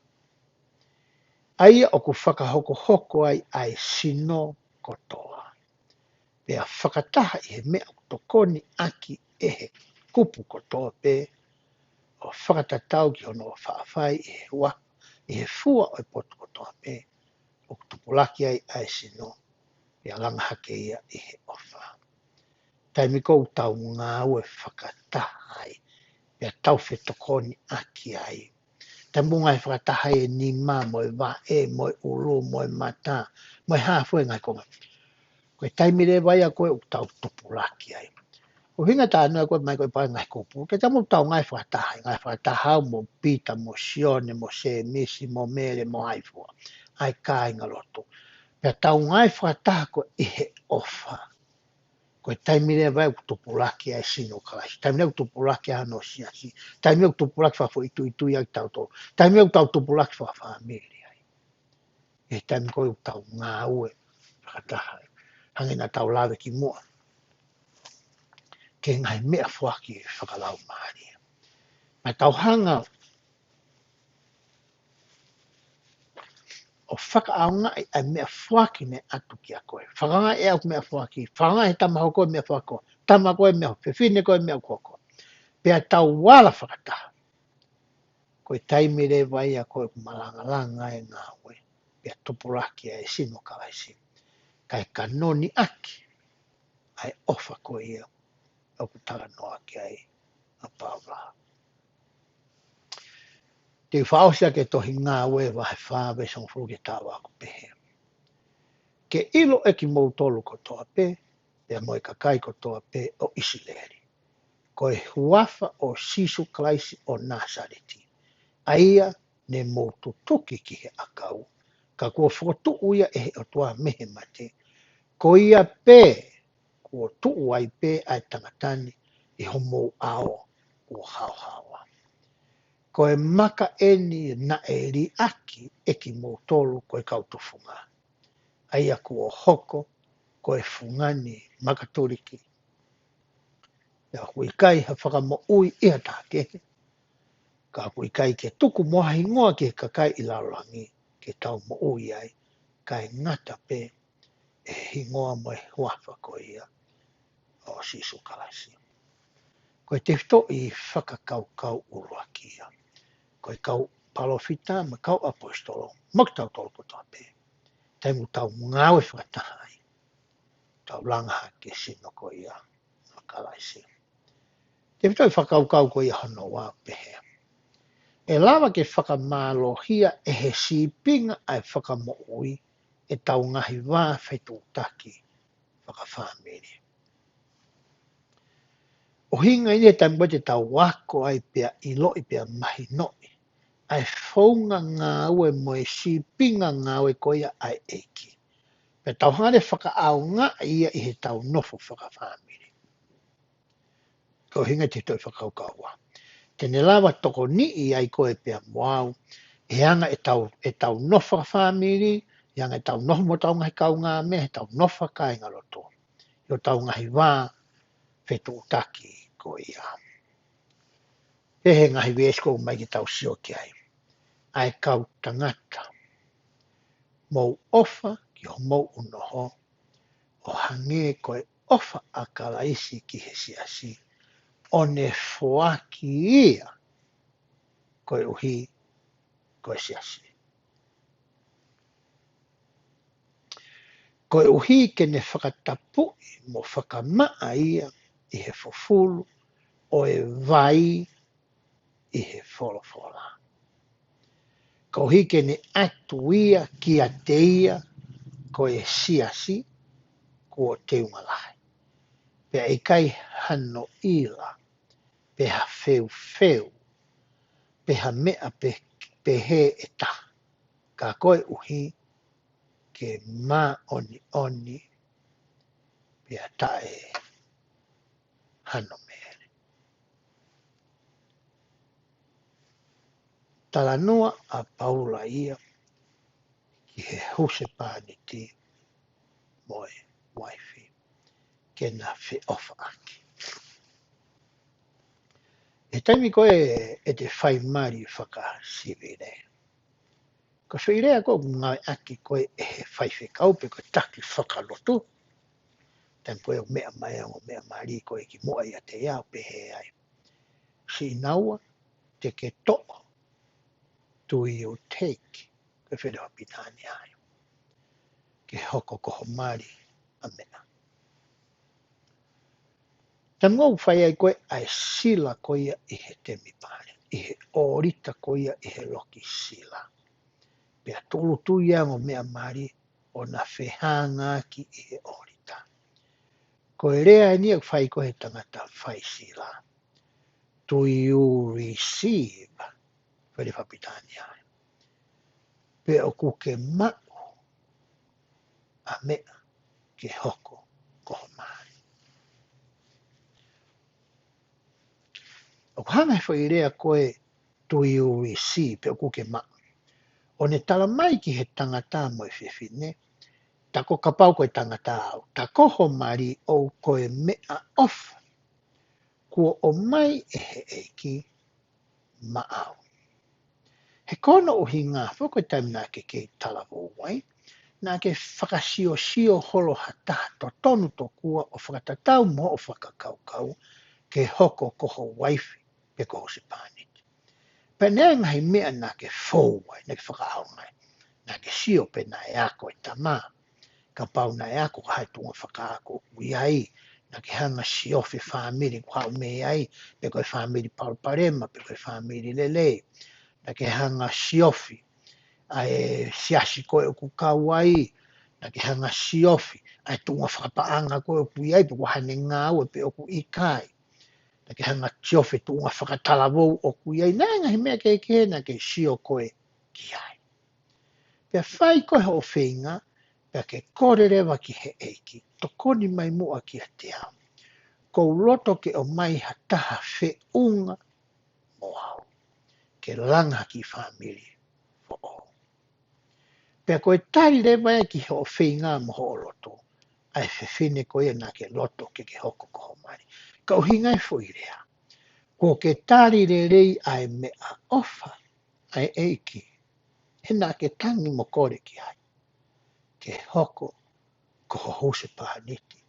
ʻA ia ʻoku fakahokohoko ai ʻa e sino kotoa. Pea fakataha ʻi he meʻa ʻoku tokoni ʻaki ʻe he kupu kotoa pē, ʻo fakatatau ki hono faʻa fai ʻi he ua, ʻi he fua ʻo e potu kotoa pē, ʻoku tupulaki ai ʻa e sino, pea langa hake ia ʻi he ʻofa. Taimi ko ē ʻoku tau ngāue fakataha ai, pea tau fetokoniʻaki ai. Taimi ʻoku ngāue fakataha ai e nima mo e vaʻe, mo e ʻulu, mo e mata, mo e hā fua e ngaahi konga. Ko e taimi leva ia ko ē ʻoku tau tupulaki ai. ʻUhinga tā noa ko ē mai ko e pā ngaahi kupu. Ke taimi ʻoku tau ngāue fakataha ai, ngāue fakataha au mo Pita, mo Sione, mo Sēmisi, mo Mele, mo hai fua. ʻA e kāingalotu. Pea tau ngāue fakataha ko ē ʻi he ʻofa. Ko e taimi leva ia ʻoku tupulaki ai e sino ʻo Kalaisi. Taimi leva ʻoku tupulaki ai hono siasi. Taimi leva ʻoku tupulaki fakafoʻituitui ai kitautolu. Taimi leva ʻoku tau tupulaki fakafāmili ai. ʻI he taimi ko ē ʻoku tau ngāue fakataha ai. Hangē naʻa tau lave kimuʻa. Ki he ngaahi meʻafoaki fakalaumālie. Naʻa tau hanga ʻo fakaʻaongaʻi ʻa e meʻafoaki ne ʻatu kiate koe. Fakaʻaongaʻi ʻe au e meʻafoaki, fakaʻaongaʻi he tama hoko e meʻafoaki ko ē, tama ko ē meʻa, fefine ko ē meʻa hoko. Pea tau ala fakataha. Ko e taimi leva ia ko ē ʻoku malangalanga e ngāue. Pea tupulaki ai e sino ʻo Kalaisi. Kae kanoniʻaki ʻa e ʻofa ko ia ʻoku talanoa ki ai ʻa Paula. Te u fakaʻosi ʻaki e tohi Ngāue vahe fā veesi hongofulu ki he taha valu ʻoku pehē. Ke ʻilo ʻe kimoutolu kotoa pē, pea mo e kakai kotoa pē ʻo ʻIsileli. Ko e huafa ʻo Sīsū Kalaisi ʻo Nāsaleti. ʻA ia ne mou tutuki ki he ʻakau. Ka kuo fokotuʻu ia ʻe he ʻOtua mei he mate. Ko ia pē kuo tuʻu ai pē ʻa e tangata ni ʻi homou ʻao kuo haohaoa. Ko e maka eni naʻe liʻaki ʻe kimoutolu ko e kau tufunga. ʻA ia kuo hoko ko e fungani makatuliki. Pea ʻoku ʻikai ha fakamoʻui ʻi ha taha kehe. Ka ʻoku ʻikai ke tuku mo ha hingoa ki he kakai ʻi lalo langi ke tau moʻui ai. Kae ngata pē ʻe he hingoa mo e huafa ko ia ʻo Sīsū Kalaisi. Ko e tefitoʻi fakakaukau ʻuluaki ia. Ko e kau palōfita mo e kau ʻaposetolo, mo kitautolu kotoa pē. Taimi ʻoku tau ngāue fakataha ai. Tau langa hake e sino ko ia ʻo Kalaisi. Tefitoʻi fakakaukau ko ia hono ua ʻoku pehē. ʻE lava ke fakamālohia ʻe he sīpinga ʻa e fakamoʻui ʻetau ngaahi vā fetuʻutaki fakafāmili. ʻUhinga ia he taimi ko ē te tau ako ai pea ʻiloʻi pea mahinoʻi ʻa e founga ngāue mo e sīpinga ngāue ko ia ʻa e ʻEiki. Pea tau hanga ʻo fakaʻaongaʻi ia ʻi heʻetau nofo fakafāmili. Ko e ʻuhinga ia e tefitoʻi fakakaukau ua. Te ne lava tokoniʻi ai koe pea mo au, ʻi he anga ʻetau, ʻetau nofo fakafāmili, ʻi he anga ʻetau nofo mo hotau ngaahi kaungāmeʻa, heʻetau nofo fakakāingalotu. ʻI hotau ngaahi vā fetuʻutaki ko ia. Pea ʻi he ngaahi veesi ʻoku ʻomai ke tau sio ki ai. ʻA e kau tangata. Mou ʻofa ki homou ʻunoho, ʻo hangē ko e ʻofa ʻa Kalaisi ki he siasi, ʻo ne foaki ia koeʻuhi ko e siasi. Koeʻuhi ke ne fakatapuʻi mo fakamaʻa ia ʻi he fufulu ʻo e vai ʻi he folofola. Koeʻuhi ke ne ʻatu ia kiate ia ko e siasi kuo teunga lahi. Pea ʻikai hano ʻila, pe ha feufeu, pe ha meʻa pe, pehē ʻe taha. Ka koeʻuhi ke māʻoniʻoni pea taʻe hano mele. Talanoa ʻa Paula ia ki he husepāniti mo e uaifi ke na feʻofaʻaki. ʻI he taimi ko ē ʻete fai mali fakasivile, Ko e foʻi lea ko ē ʻoku ngāueʻaki ko ē ʻe he faifekau pe ko e taki fakalotu. Taimi ko ē ʻoku meʻa mai ʻa e ongo meʻa mali ko ē ki muʻa ʻiate ia ʻo pehē ai, "Siʻi naua, te ke toʻo, do you take?" Ko e feleʻi fakapilitānia ia. "Ke hoko ko ho mali ʻa meʻa." Taimi ʻoku fai ai ko ē ʻa e sila ko ia ʻi he temipale, ʻi he ʻōlita ko ia ʻi he loki sila. Pea tūʻulutui ʻa e ongo meʻa mali ʻo na fehangaaki ʻi he ʻōlita. Ko e lea eni ʻoku fai ko ē he tangata fai sila, "Do you receive?" Feleʻi fakapilitānia ia. "Pe ʻoku ke maʻu ʻa meʻa ke hoko ko ho mali?" ʻOku hanga he foʻi lea ko ē, "Do you receive?" pe ʻoku ke maʻu, ʻo ne tala mai ki he tangata mo e fefine, "Ta ko, kapau ko e tangata au, ta ko ho mali ʻoku ko e meʻaʻofa kuo ʻomai ʻe he ʻEiki maʻau." He ko hono ʻuhinga foki ko e taimi naʻa ke kei talavou ai, naʻa ke fakasiosio holo ha taha totonu tokua ʻo fakatatau mo hoʻo fakakaukau ke hoko ko ho uaifi pe ko ho husepāniti. Pea naʻe ʻi ai e ngaahi meʻa naʻa ke fou ai, naʻa ke fakaʻaonga ai. Naʻa ke sio pe naʻe ako e tama, kapau naʻe ako, ko e hā e tuʻunga fakaako ʻoku ʻi ai, naʻa ke hanga siofi e fāmili ʻoku haʻu mei ai, pe ko e fāmili palopalema, pe ko e fāmili lelei. Naʻa ke hanga siofi ʻa e siasi ko ē ʻoku kau ai, naʻa ke hanga siofi ʻa e tuʻunga fakapaʻanga ko ē ʻoku ʻi ai, pe ko haʻane ngāue pe ʻoku ʻikai. Naʻa ke hanga siofi e tuʻunga fakatalavou ʻoku ʻi ai. Naʻe ʻi ai e ngaahi meʻa kehekehe naʻa ke sio ko ē ki ai. Pea fai ko ē hoʻo feinga, pea ke kole leva ki he ʻEiki, "Tokoni mai muʻa kiate au. ʻOku ou loto ke ʻomai ha taha feʻunga mo au, ke langa ha kiʻi fāmili foʻou." Pea ko e tali leva ia ki hoʻo feinga mo hoʻo loto, ʻa e fefine ko ia naʻa ke loto ke ke hoko ko ho mali. Ka ʻuhinga e foʻi lea, kuo ke tali lelei ʻa e meʻaʻofa ʻa e ʻEiki, he naʻa ke tangi mo kole ki ai, ke hoko ko ho husepāniti,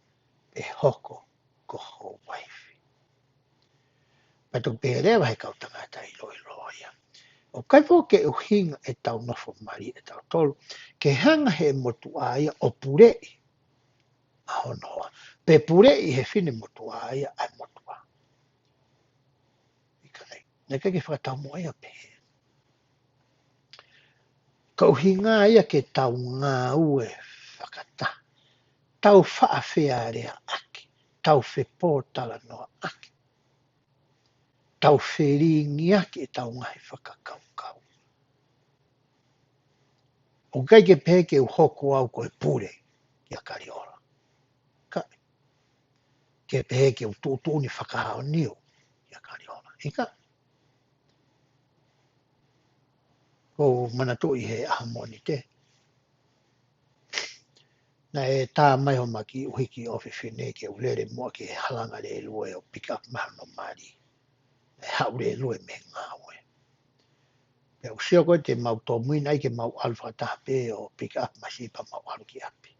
pe hoko ko ho uaifi. Pea toki pehē leva he kau tangata ʻiloʻilo ia, ʻoku ʻikai foki ke ʻuhinga ʻetau nofo mali ʻe tautolu ke hanga he motuʻa ia ʻo puleʻi ʻa hono hoa, pe puleʻi he finemotuʻa ia ʻa e motuʻa. ʻIkai, naʻe ʻikai ke fakataumuʻa ia pehē. Ko e ʻuhinga ia ke tau ngāue fakataha, tau faʻa fealeaʻaki, tau fepōtalanoaʻaki, tau felingiʻaki ʻetau ngaahi fakakaukau. ʻOku ʻikai ke pehē ke u hoko au ko e pule ʻia Kaliola. ʻIkai. Ke pehē ke u tuʻutuʻuni fakaʻaoniu ʻia Kaliola. ʻIkai. ʻOku ou manatuʻi he ʻaho Mōnite, naʻe tā mai homau kiʻi ʻuhiki ʻofefine ke u lele muʻa ki he halanga lēlue ʻo pick up mai hono mali. Naʻe haʻu lēlue mei he ngāue. Pea u sio ko ē te mau tōmuiʻi ai ke mau ʻalu fakataha pē ʻo pick up mai siʻi pea mau ʻalu ki ʻapi.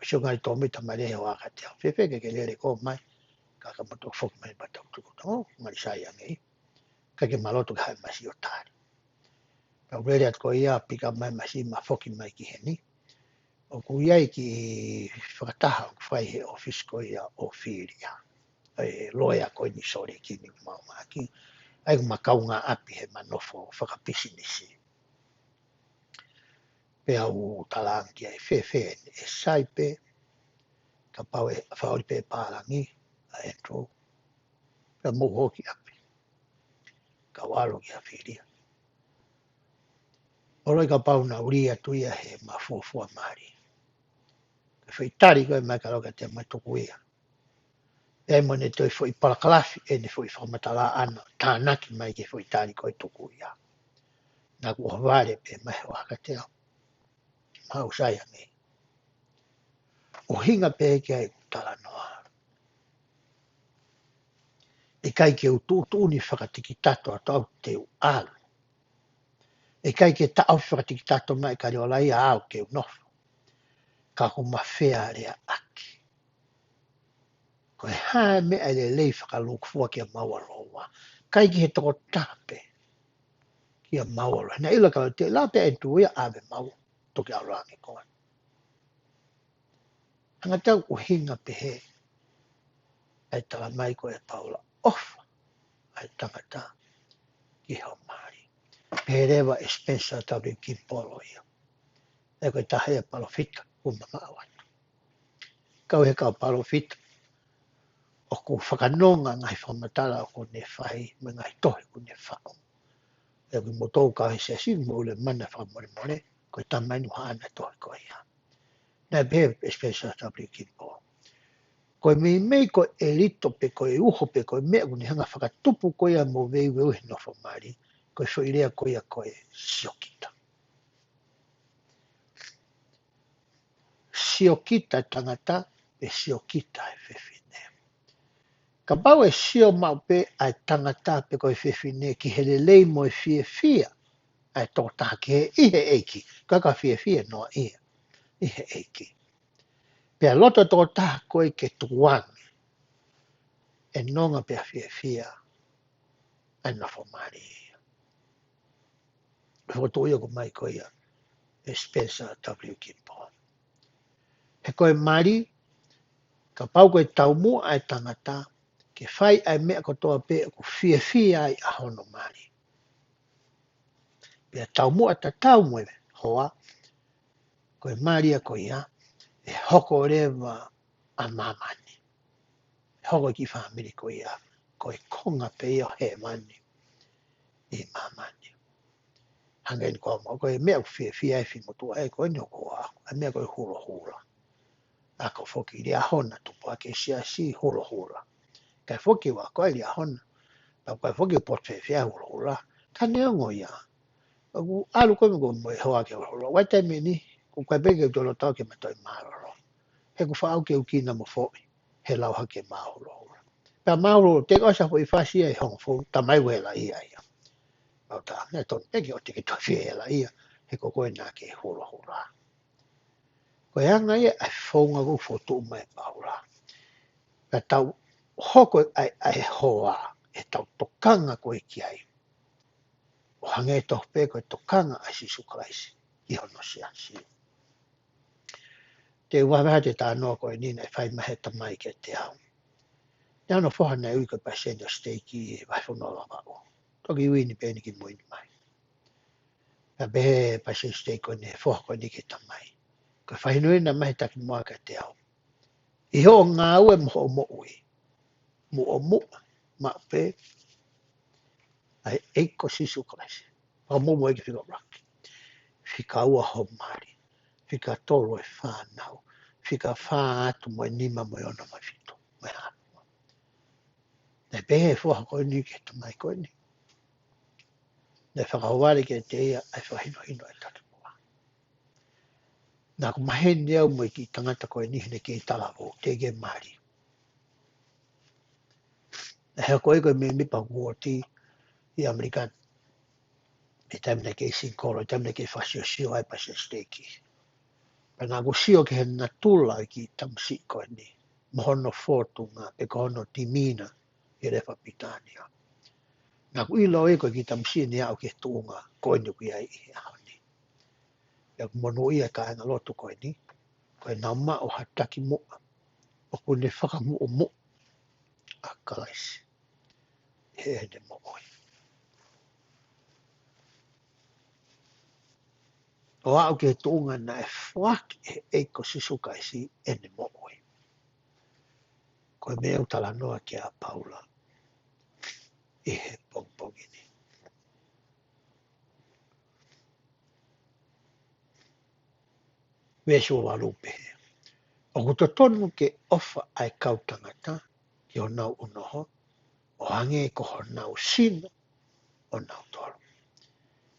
Sio ngali tōmuʻi tamale he ʻohake atu au, "Fēfē ke ke lele koe mai, ka ka mau toki foki mai pea tau tuku tau, ngali sai ange ē. Ka ke ma loto ke haʻu mai siʻo tali." Pea u lele atu ko ia, pick up mai mai siʻi ma foki mai ki heni. ʻOku ʻi ai e kiʻi fakataha ʻoku fai he ʻōfisi ko ia ʻo Filia. E loea ko eni Sōleki ni ʻoku mau mahaki. ʻA ia ʻoku ma kaungāʻapi heʻema nofo fakapisinisi. Pea u talaange ki ai, "Fēfē eni, ʻe sai pē kapau ʻe fakaoli pē pālangi ʻa Andrew, pea mou hoko ki ʻapi, kau ʻalu kia Filia?" ʻO loi kapau naʻa u lī atu ia heʻema fuofua mali. Ko e foʻi tali ko ē mai ka loka te ma tuku ia. Pea mo ʻene toe foʻi palakalafi ʻene foʻi fakamatala ʻana, tānaki mai ki he foʻi tali ko ē tuku ia. Naʻa ku ʻohovale pē mai he ʻohake atu au. Mau sai ange. ʻUhinga pē ki ai ʻeku talanoa. ʻIkai ke u tuʻutuʻuni fakatikitato atu au te u ʻalu. ʻIkai ke taʻofi fakatikitato mai ka liola ia au ke u nofo. Ka ko ma fea lea ʻaki. Ko e hā e meʻa e lelei fakalūkufua kia maua loa. ʻIkai ki he tokotaha pē. Kia maua loa. Na ila ka te la pē e tu ia ʻave maua. Toki ʻalu ange koe. Hanga tau ʻuhinga pehē. ʻA e tala mai ko e Paula. ʻOfa. ʻA e tangata. Ki ho mali. Pehē leva e Spencer W. Kimball ia. ʻE ko e taha e palōfita. Kuo mamaʻo atu. Kau he kau palōfita. ʻOku fakanonga ngaahi fakamatala ʻoku ne fai. Mo e ngaahi tohi ʻoku ne faʻu. ʻE ʻoku motou kau he siasi mo ule mana fakamolemole. Ko e tamai nu haʻana tohi ko ia. Naʻe pehē Spencer W. Kimball. Ko e meimei ko e lito pe ko e uho pe ko e meʻa ʻoku ne hanga fakatupu ko ia mo veuveu he nofo mali. Ko e foʻi lea ko ia ko e siokita. Siokita e tangata, pe siokita e fefine. Kapau ʻe sio maʻu pē ʻa e tangata pe ko e fefine ki he lelei mo e fiefia, ʻa e tokotaha ki he ʻi he ʻEiki, ka ka fiefia noa ia, ʻi he ʻEiki. Pea loto tokotaha ko e ke tukuange, ʻe nonga pea fiefia, ʻa e nofo mali ia. Fokotuʻu ia ko mai ko ia, e Spencer W. Kimball. He ko e mali, kapau ko e taumuʻa e tangata, ke fai ʻa e meʻa kotoa pē ʻoku fiefia ai ʻa hono mali. Pea taumuʻa tatau mo e hoa, ko e mali ia ko ia, ʻe hoko leva ʻa māmani. ʻE hoko ki fāmili ko ia, ko e konga pē ia ʻo hēvani ʻi māmani. Hangē ni ko mo ko e meʻa ʻoku fiefia e fimotuʻa ʻe ko eni ʻoku ʻa, ʻa e meʻa ko e hulohula. ʻA ko foki Liahona tupu ake siasi hulohula. Kae foki ua ko e Liahona. Pea kae foki potu fiefia hulohula. Ka neongo ia. ʻOku ʻalu ko e meʻa ko mo e hoa ke hulohula. Wai taimi ni, ko kae peke tolo tau ke matoi mālolo. He ʻoku faʻu ke ukina mo foʻi. He lau hake māhulohula. Pea māhulohula, te ko sa foʻi fasi ia e hongo fou, tamai wela ia ia. Mau tā, ne tonu peke ʻo te ke tofi e la ia, he ko koe na ke hulohula. Ko e anga ia ʻa e founga ko fotu mai Paula. Ka tau hoko ʻa e, ʻa e hoa, ʻe tau tokanga ko e ki ai. ʻO hangē tofu pē ko e tokanga ʻa Sīsū Kalaisi, ki hono siasi. Te u vahevahe atu e talanoa ko eni naʻe fai mai he tamai kiate au. Naʻe ʻi ai hono foha naʻe ui ko e palesiteni ʻo e siteiki ʻi he vahefonua Vavaʻu. Toki ui ni pē eni ki mui ni mai. Pea pehē palesiteni siteiki ko eni he foha ko eni ki he tamai. Ko e fakahinohino mai he takimuʻa kiate au. ʻI hoʻo ngāue mo hoʻo moʻui. Muʻomuʻa, maʻu pē, ʻa e ʻEiki ko Sīsū Kalaisi. Fakamuʻomuʻa ki he fika ʻuluaki. Fika ua ho mali. Fika tolu e fānau. Fika fā atu mo e nima mo e ono mo e fitu. Mo e hā. Naʻe pehē foha ko eni ki he tamai ko eni. Naʻe fakahoa lelei kiate ia ʻa e fakahinohino ʻa e takimuʻa. Naʻa ku maheni au mo e kiʻi tangata ko eni heʻene kei talavou, teʻeki ke mali. Naʻe hoko ia ko e mēmipa kuo ʻi ʻAmelika, ʻi he taimi naʻe kei singikolo, ʻi he taimi naʻe kei fakasiosio ai palesiteni siteiki. Pea naʻa ku sio ki he natula ʻo e kiʻi tamasiʻi ko eni, mo hono fōtunga, pe ko hono timina, ʻi he lea faka-Pilitānia. Naʻa ku ʻilo ia ko e kiʻi tamasiʻi ni aʻu ki he tuʻunga, ko eni ʻoku ʻi ai ʻi he ʻaho ni. Pea ʻoku monūʻia e kāingalotu ko eni, ko e nau maʻu ha takimuʻa, ʻoku ne fakamuʻomuʻa ʻa Kalaisi. Heʻene moʻui. ʻO aʻu ki he tuʻunga naʻe foaki ʻe he ʻEiki ko Sīsū Kalaisi ʻene moʻui. Ko e meʻa ʻoku talanoa ki ai ʻa Paula ʻi he pongipongi ni. Veesi ua valu pehē. ʻOku totonu ke ʻofa ʻa e kau tangata ki honau ʻunoho, ʻo hangē ko honau sino ʻonautolu.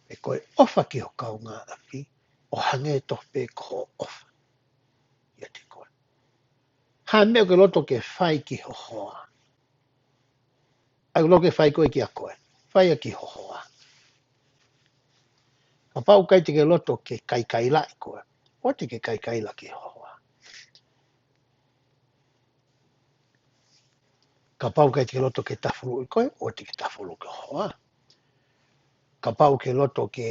Pea ko e ʻofa ki ho kaungāʻapi, ʻo hangē tofu pē ko hoʻo ʻofa ʻiate koe. Hā e meʻa ʻoku ke loto ke fai ki ho hoa. ʻA ia ʻoku loto ke fai koe kia koe. Fai ia ki ho hoa. Kapau ʻoku ʻikai te ke loto ke kaikailaʻi koe, ʻoua te ke kaikaila ki ho hoa. Kapau ʻoku ʻikai te ke loto ke tafuluʻi koe, ʻoua te ke tafuluʻi ki ho hoa. Kapau ʻoku ke loto ke,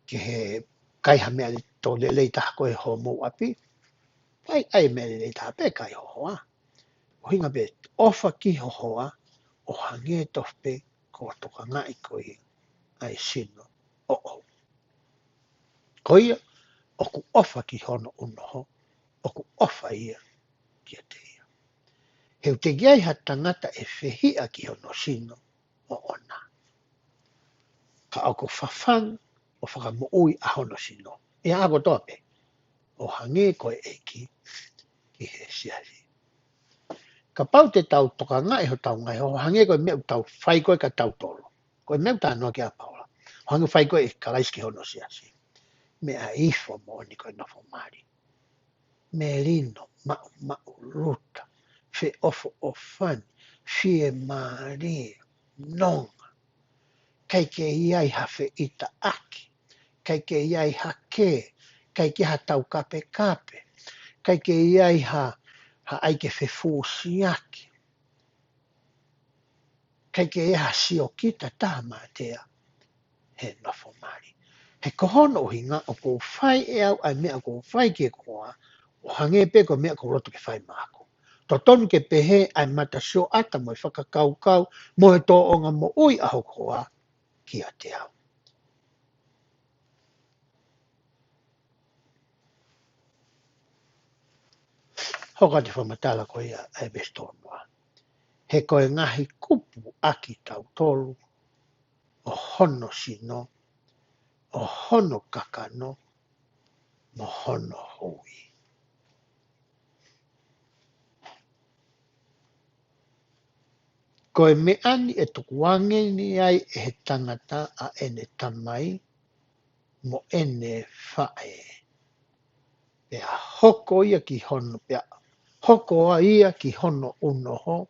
ke he kai ha meʻa le-, to lelei taha ko ē homou ʻapi, kai ʻa e meʻa lelei taha pē kai ho hoa. ʻUhinga pē, ʻofa ki ho hoa, ʻo hangē tofu pē ko e tokangaʻi ko ia ʻa e sino ʻoʻou. Ko ia, ʻoku ʻofa ki hono ʻunoho, ʻoku ʻofa ia kiate ia. He ʻoku teʻeki ai ha tangata ʻe fehiʻa ki hono sino ʻoʻona. Ka ʻoku fafanga ʻo fakamoʻui ʻa hono sino. ʻI he ʻaho kotoa pē, ʻo hangē ko e ʻEiki ki he siasi. Kapau te tau tokangaʻi hotau ngaahi hoa, ʻo hangē ko e meʻa ʻoku tau fai ko ē kia tautolu. Ko e meʻa ʻoku talanoa ki ai ʻa Paula. ʻO hangē ʻoku fai ko ē ʻe Kalaisi ki hono siasi. Meʻa ifo moʻoni ko e nofo mali. Melino, maʻumaʻuluta, feʻofoʻofani, fiemālie, nonga. ʻIkai ke ʻi ai ha feʻitaʻaki, ʻikai ke ʻi ai ha kē, ʻikai ke ʻi ai ha taukapekape, ʻikai ke ʻi ai ha, ha ʻai ke fefusiaki. ʻIkai ke ʻi ai ha siokita taha maʻa tea he nofo mali. He ko hono ʻuhinga ʻoku ou fai ʻe au ʻa e meʻa ʻoku ou fai ki he hoa, ʻo hangē pē ko e meʻa ʻoku ou loto ke fai maʻaku. Totonu ke pehē ʻa e matasioʻata mo e fakakaukau, mo e tōʻonga moʻui ʻa hoku hoa kiate au. Hoko atu e fakamatala ko ia ʻa e veesi tolu noa. He ko e ngaahi kupu ʻa kitautolu, ʻo hono sino, ʻo hono kakano, mo hono hui. Ko e meʻa ni ʻe tukuange ni ai ʻe he tangata ʻa ʻene tamai mo ʻene faʻē. Pea hoko ia ki hono, pea hoko ia ki hono ʻunoho,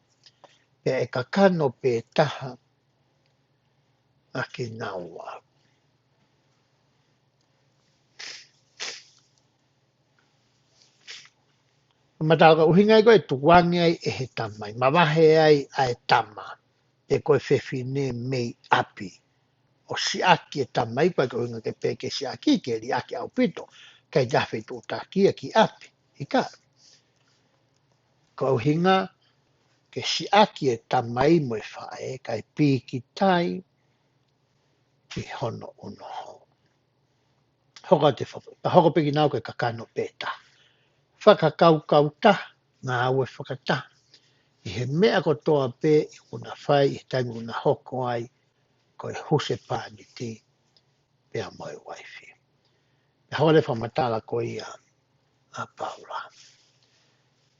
pea ʻe kakano pē taha ʻa kinaua. Matala ka ʻuhinga ia ko e tukuange ai ʻe he tamai, mavahe ai ʻa e tama, pe ko e fefine mei ʻapi. ʻO siʻaki e tamai, pea ko e ʻuhinga ke pehē ke siʻaki, ke liʻaki ʻaupito, ʻikai toe fetuʻutaki ia ki ʻapi. ʻIkai. Ko e ʻuhinga ke siʻaki e tamai mo e faʻē, kae pīkitai ki hono ʻunoho. Hoko atu e fo-, pea hoko pē kinaua ko e kakano pē taha. Fakakaukau taha, ngāue fakataha. ʻI he meʻa kotoa pē ʻoku na fai, ʻi he taimi ʻoku na hoko ai, ko e husepāniti pea mo e uaifi. Pea hoko atu e fakamatala ko ia ʻa Paula.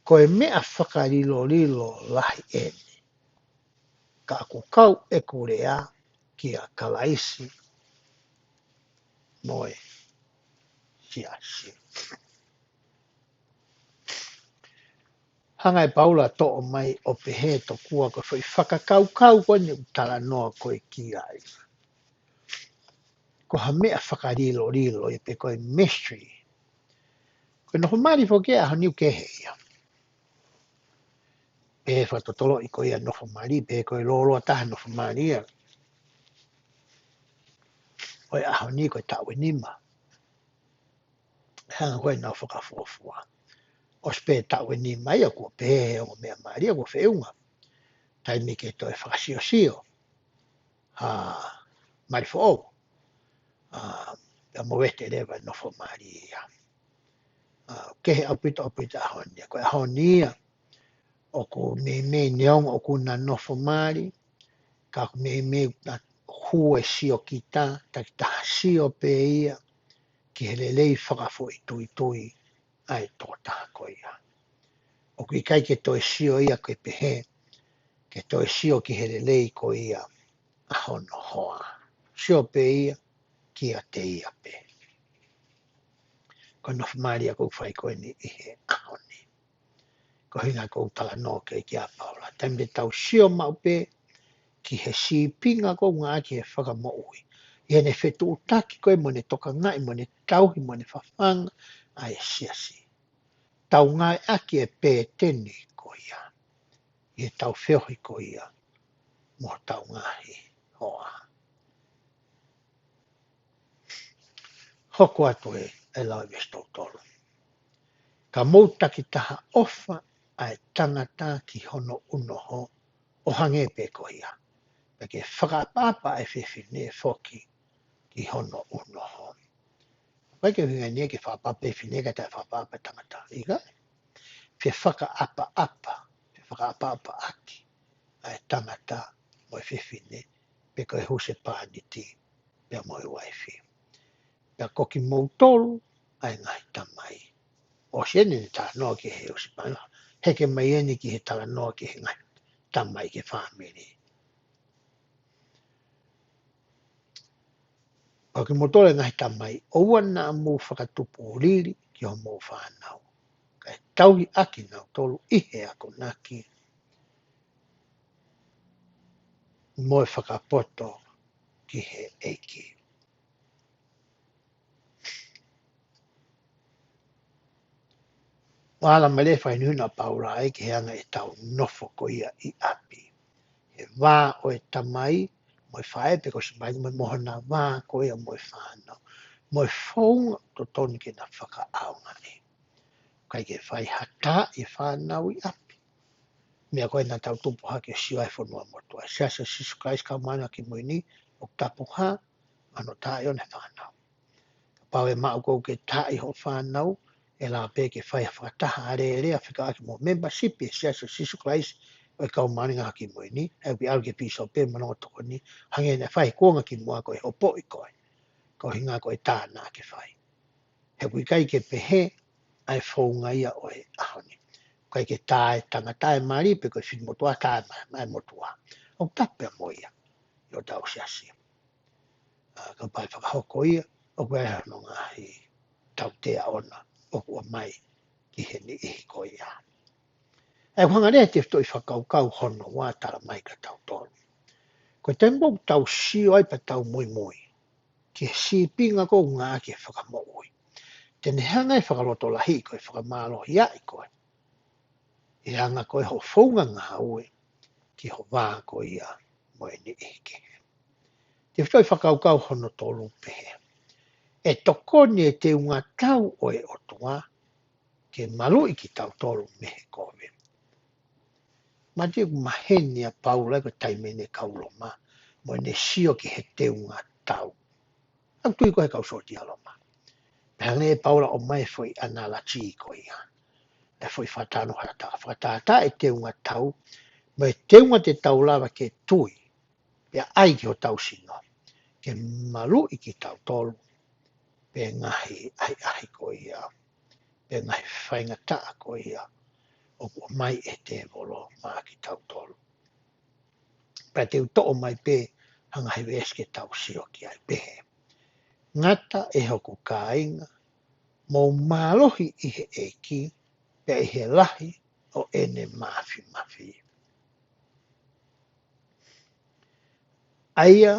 Ko e meʻa fakalilolilo lahi eni. Ka ʻoku kau ʻeku lea kia Kalaisi mo e siasi. Hanga ʻe Paula ʻo toʻo mai ʻo pehē tokua ko e foʻi fakakaukau ko eni ʻoku talanoa ko ē ki ai. Ko ha meʻa fakalilolilo ia pe ko e mystery. Ko e nofo mali foki ʻa e ʻaho ni ʻoku kehe ia. Pe fakatotoloʻi ko ia nofo mali, pe ko e lōloa taha nofo mali ia. Ko e ʻaho ni ko e taʻu ʻe nima. Hanga ko ē ʻenau fakafuofua. ʻOsi pē taʻu ʻe nima ia kuo pehē he ongo meʻa mali ia kuo feʻunga. Taimi ke toe fakasiosio ha mali foʻou. ʻA, pea movete leva e nofo mali ia. ʻA, kehe ʻaupito ʻaupito ʻaho ni ia. Ko e ʻaho ni ia, ʻoku meimei neongo ʻoku na nofo mali, ka ʻoku meimei na hū e siokita, takitaha sio pē ia, ki he lelei fakafoʻituitui ʻa e tokotaha ko ia. ʻOku ʻikai ke toe sio ia ke pehē, ke toe sio ki he lelei ko ia ʻa hono hoa. Sio pē ia kiate ia pē. Ko e nofo mali ia ʻoku fai ko eni ʻi he ʻaho ni. Ko e ʻuhinga ʻoku talanoa ki ai ʻa Paula. Taimi te tau sio maʻu pē ki he sīpinga ʻoku ngāueʻaki he fakamoʻui. ʻI heʻene fetuʻutaki ko ē mo ʻene tokangaʻi mo ʻene tauhi mo ʻene fafanga ʻa e siasi. Tau ngāueʻaki e pēteni ko ia ʻi heʻetau feohi ko ia mo hotau ngaahi hoa. Hoko atu e, e lau e veesi tolu tolu. Ka mou takitaha ʻofa ʻa e tangata ki hono ʻunoho ʻo hangē pē ko ia. Pea ke fakaʻapaʻapa ʻa e fefine foki ki hono ʻunoho. ʻIkai ke ʻuhinga eni ia ke fakaʻapaʻapa e fefine kae taʻe fakaʻapaʻapa e tangata. ʻIkai. Fefakaʻapaʻapa, fefakaʻapaʻapaʻaki ʻa e tangata mo e fefine, pe ko e husepāniti pea mo e uaifi. Pea ko kimoutolu ʻa e ngaahi tamai. ʻOsi eni ʻene talanoa ki he husepāniti, heke mai eni ki he talanoa ki he ngaahi tamai ki he fāmili. Ko kimoutolu ʻa e ngaahi tamai, ʻoua naʻa mou fakatupu lili ki hoʻomou fānau, kae tauhi ʻaki kinautolu ʻi he akonaki mo e fakapoto ki he ʻEiki. ʻOku ala mai leva e fakahinohino ʻa Paula ai ki he anga ʻetau nofo ko ia ʻi ʻapi. He vā ʻo e tamai mo e faʻē pe ko e sipai mo e mohona vā ko ia mo e fānau. Mo e founga totonu ke na fakaʻaongaʻi. ʻIkai ke fai ha tā ʻi he fānau ʻi ʻapi. Meʻa ko ē naʻa tau tupu hake ʻo sio ai he fonua motuʻa. Siasi ʻo Sīsū Kalaisi Kau Māʻoniʻoni ʻi he Ngaahi ʻAho Kimui Ni, ʻoku tapu ha, mahalo ʻoku taʻe ʻi ai hono fānau. Kapau ʻe maʻu koe ke taʻe ho fānau, ʻe lava pē ke fai ha fakataha alēlea fekauʻaki mo e membership ʻi he Siasi ʻo Sīsū Kalaisi ʻo e Kau Māʻoniʻoni ʻi he Ngaahi ʻAho Kimui Ni, ʻe ʻoku ʻalu ki he pīsope mo e ongo tokoni, hangē naʻe fai he kuonga kimuʻa ko e hopoʻi ko ē. Ko e ʻuhinga ko e tā naʻa ke fai. He ʻoku ʻikai ke pehē ʻa e founga ia ʻo e ʻaho ni. ʻIkai ke tā e tangata ʻe mali pe ko e finemotuʻa tā e ma-, ma-, motuʻa. ʻOku tapu pē mo ia ʻi hotau siasi. ʻA, kapau ʻe fakahoko ia, ʻoku ʻi ai hono ngaahi tautea ʻoʻona ʻoku ʻomai ki he niʻihi ko ia. ʻA ia ʻoku hanga leva ʻe he tefitoʻi fakakaukau hono ua ʻo tala mai kia tautolu. Ko e taimi ʻoku tau sio ai pea tau muimui ki he sīpinga ko ē ʻoku ngāueʻaki he fakamoʻui, te ne hanga ʻe he fakalotolahiʻi ko ē ʻo fakamālohiaʻi koe ʻi he anga ko ē hoʻo founga ngāue ki ho vā ko ia mo e niʻihi kehe. Tefitoʻi fakakaukau hono tolu ʻoku pehē: ʻE tokoni e teunga tau ʻo e ʻOtua ke maluʻi kitautolu mei he kovi. Mahalo ʻoku maheni ʻa Paula ko e taimi ʻene kau Loma mo ʻene sio ki he teunga tau. ʻOku tui ko e kau sōtia Loma. Pea hangē ʻe Paula ʻo ʻomai e foʻi analogy ko ia, e foʻi fakatalanoa fakatātā, fakatātā e teunga tau mo e teunga te tau lava ke tui pea ʻai ki hotau sino ke maluʻi kitautolu mei he ngaahi ʻahiʻahi ko ia, mei he ngaahi faingataʻa ko ia ʻoku ʻomai ʻe he tēvolo maʻa kitautolu. Pea te u toʻo mai pē ha ngaahi veesi ke tau sio ki ai. Pehē: Ngata ʻe hoku kāinga, mou mālohi ʻi he ʻEiki, pea ʻi he lahi ʻo ʻene māfimafi. ʻA ia,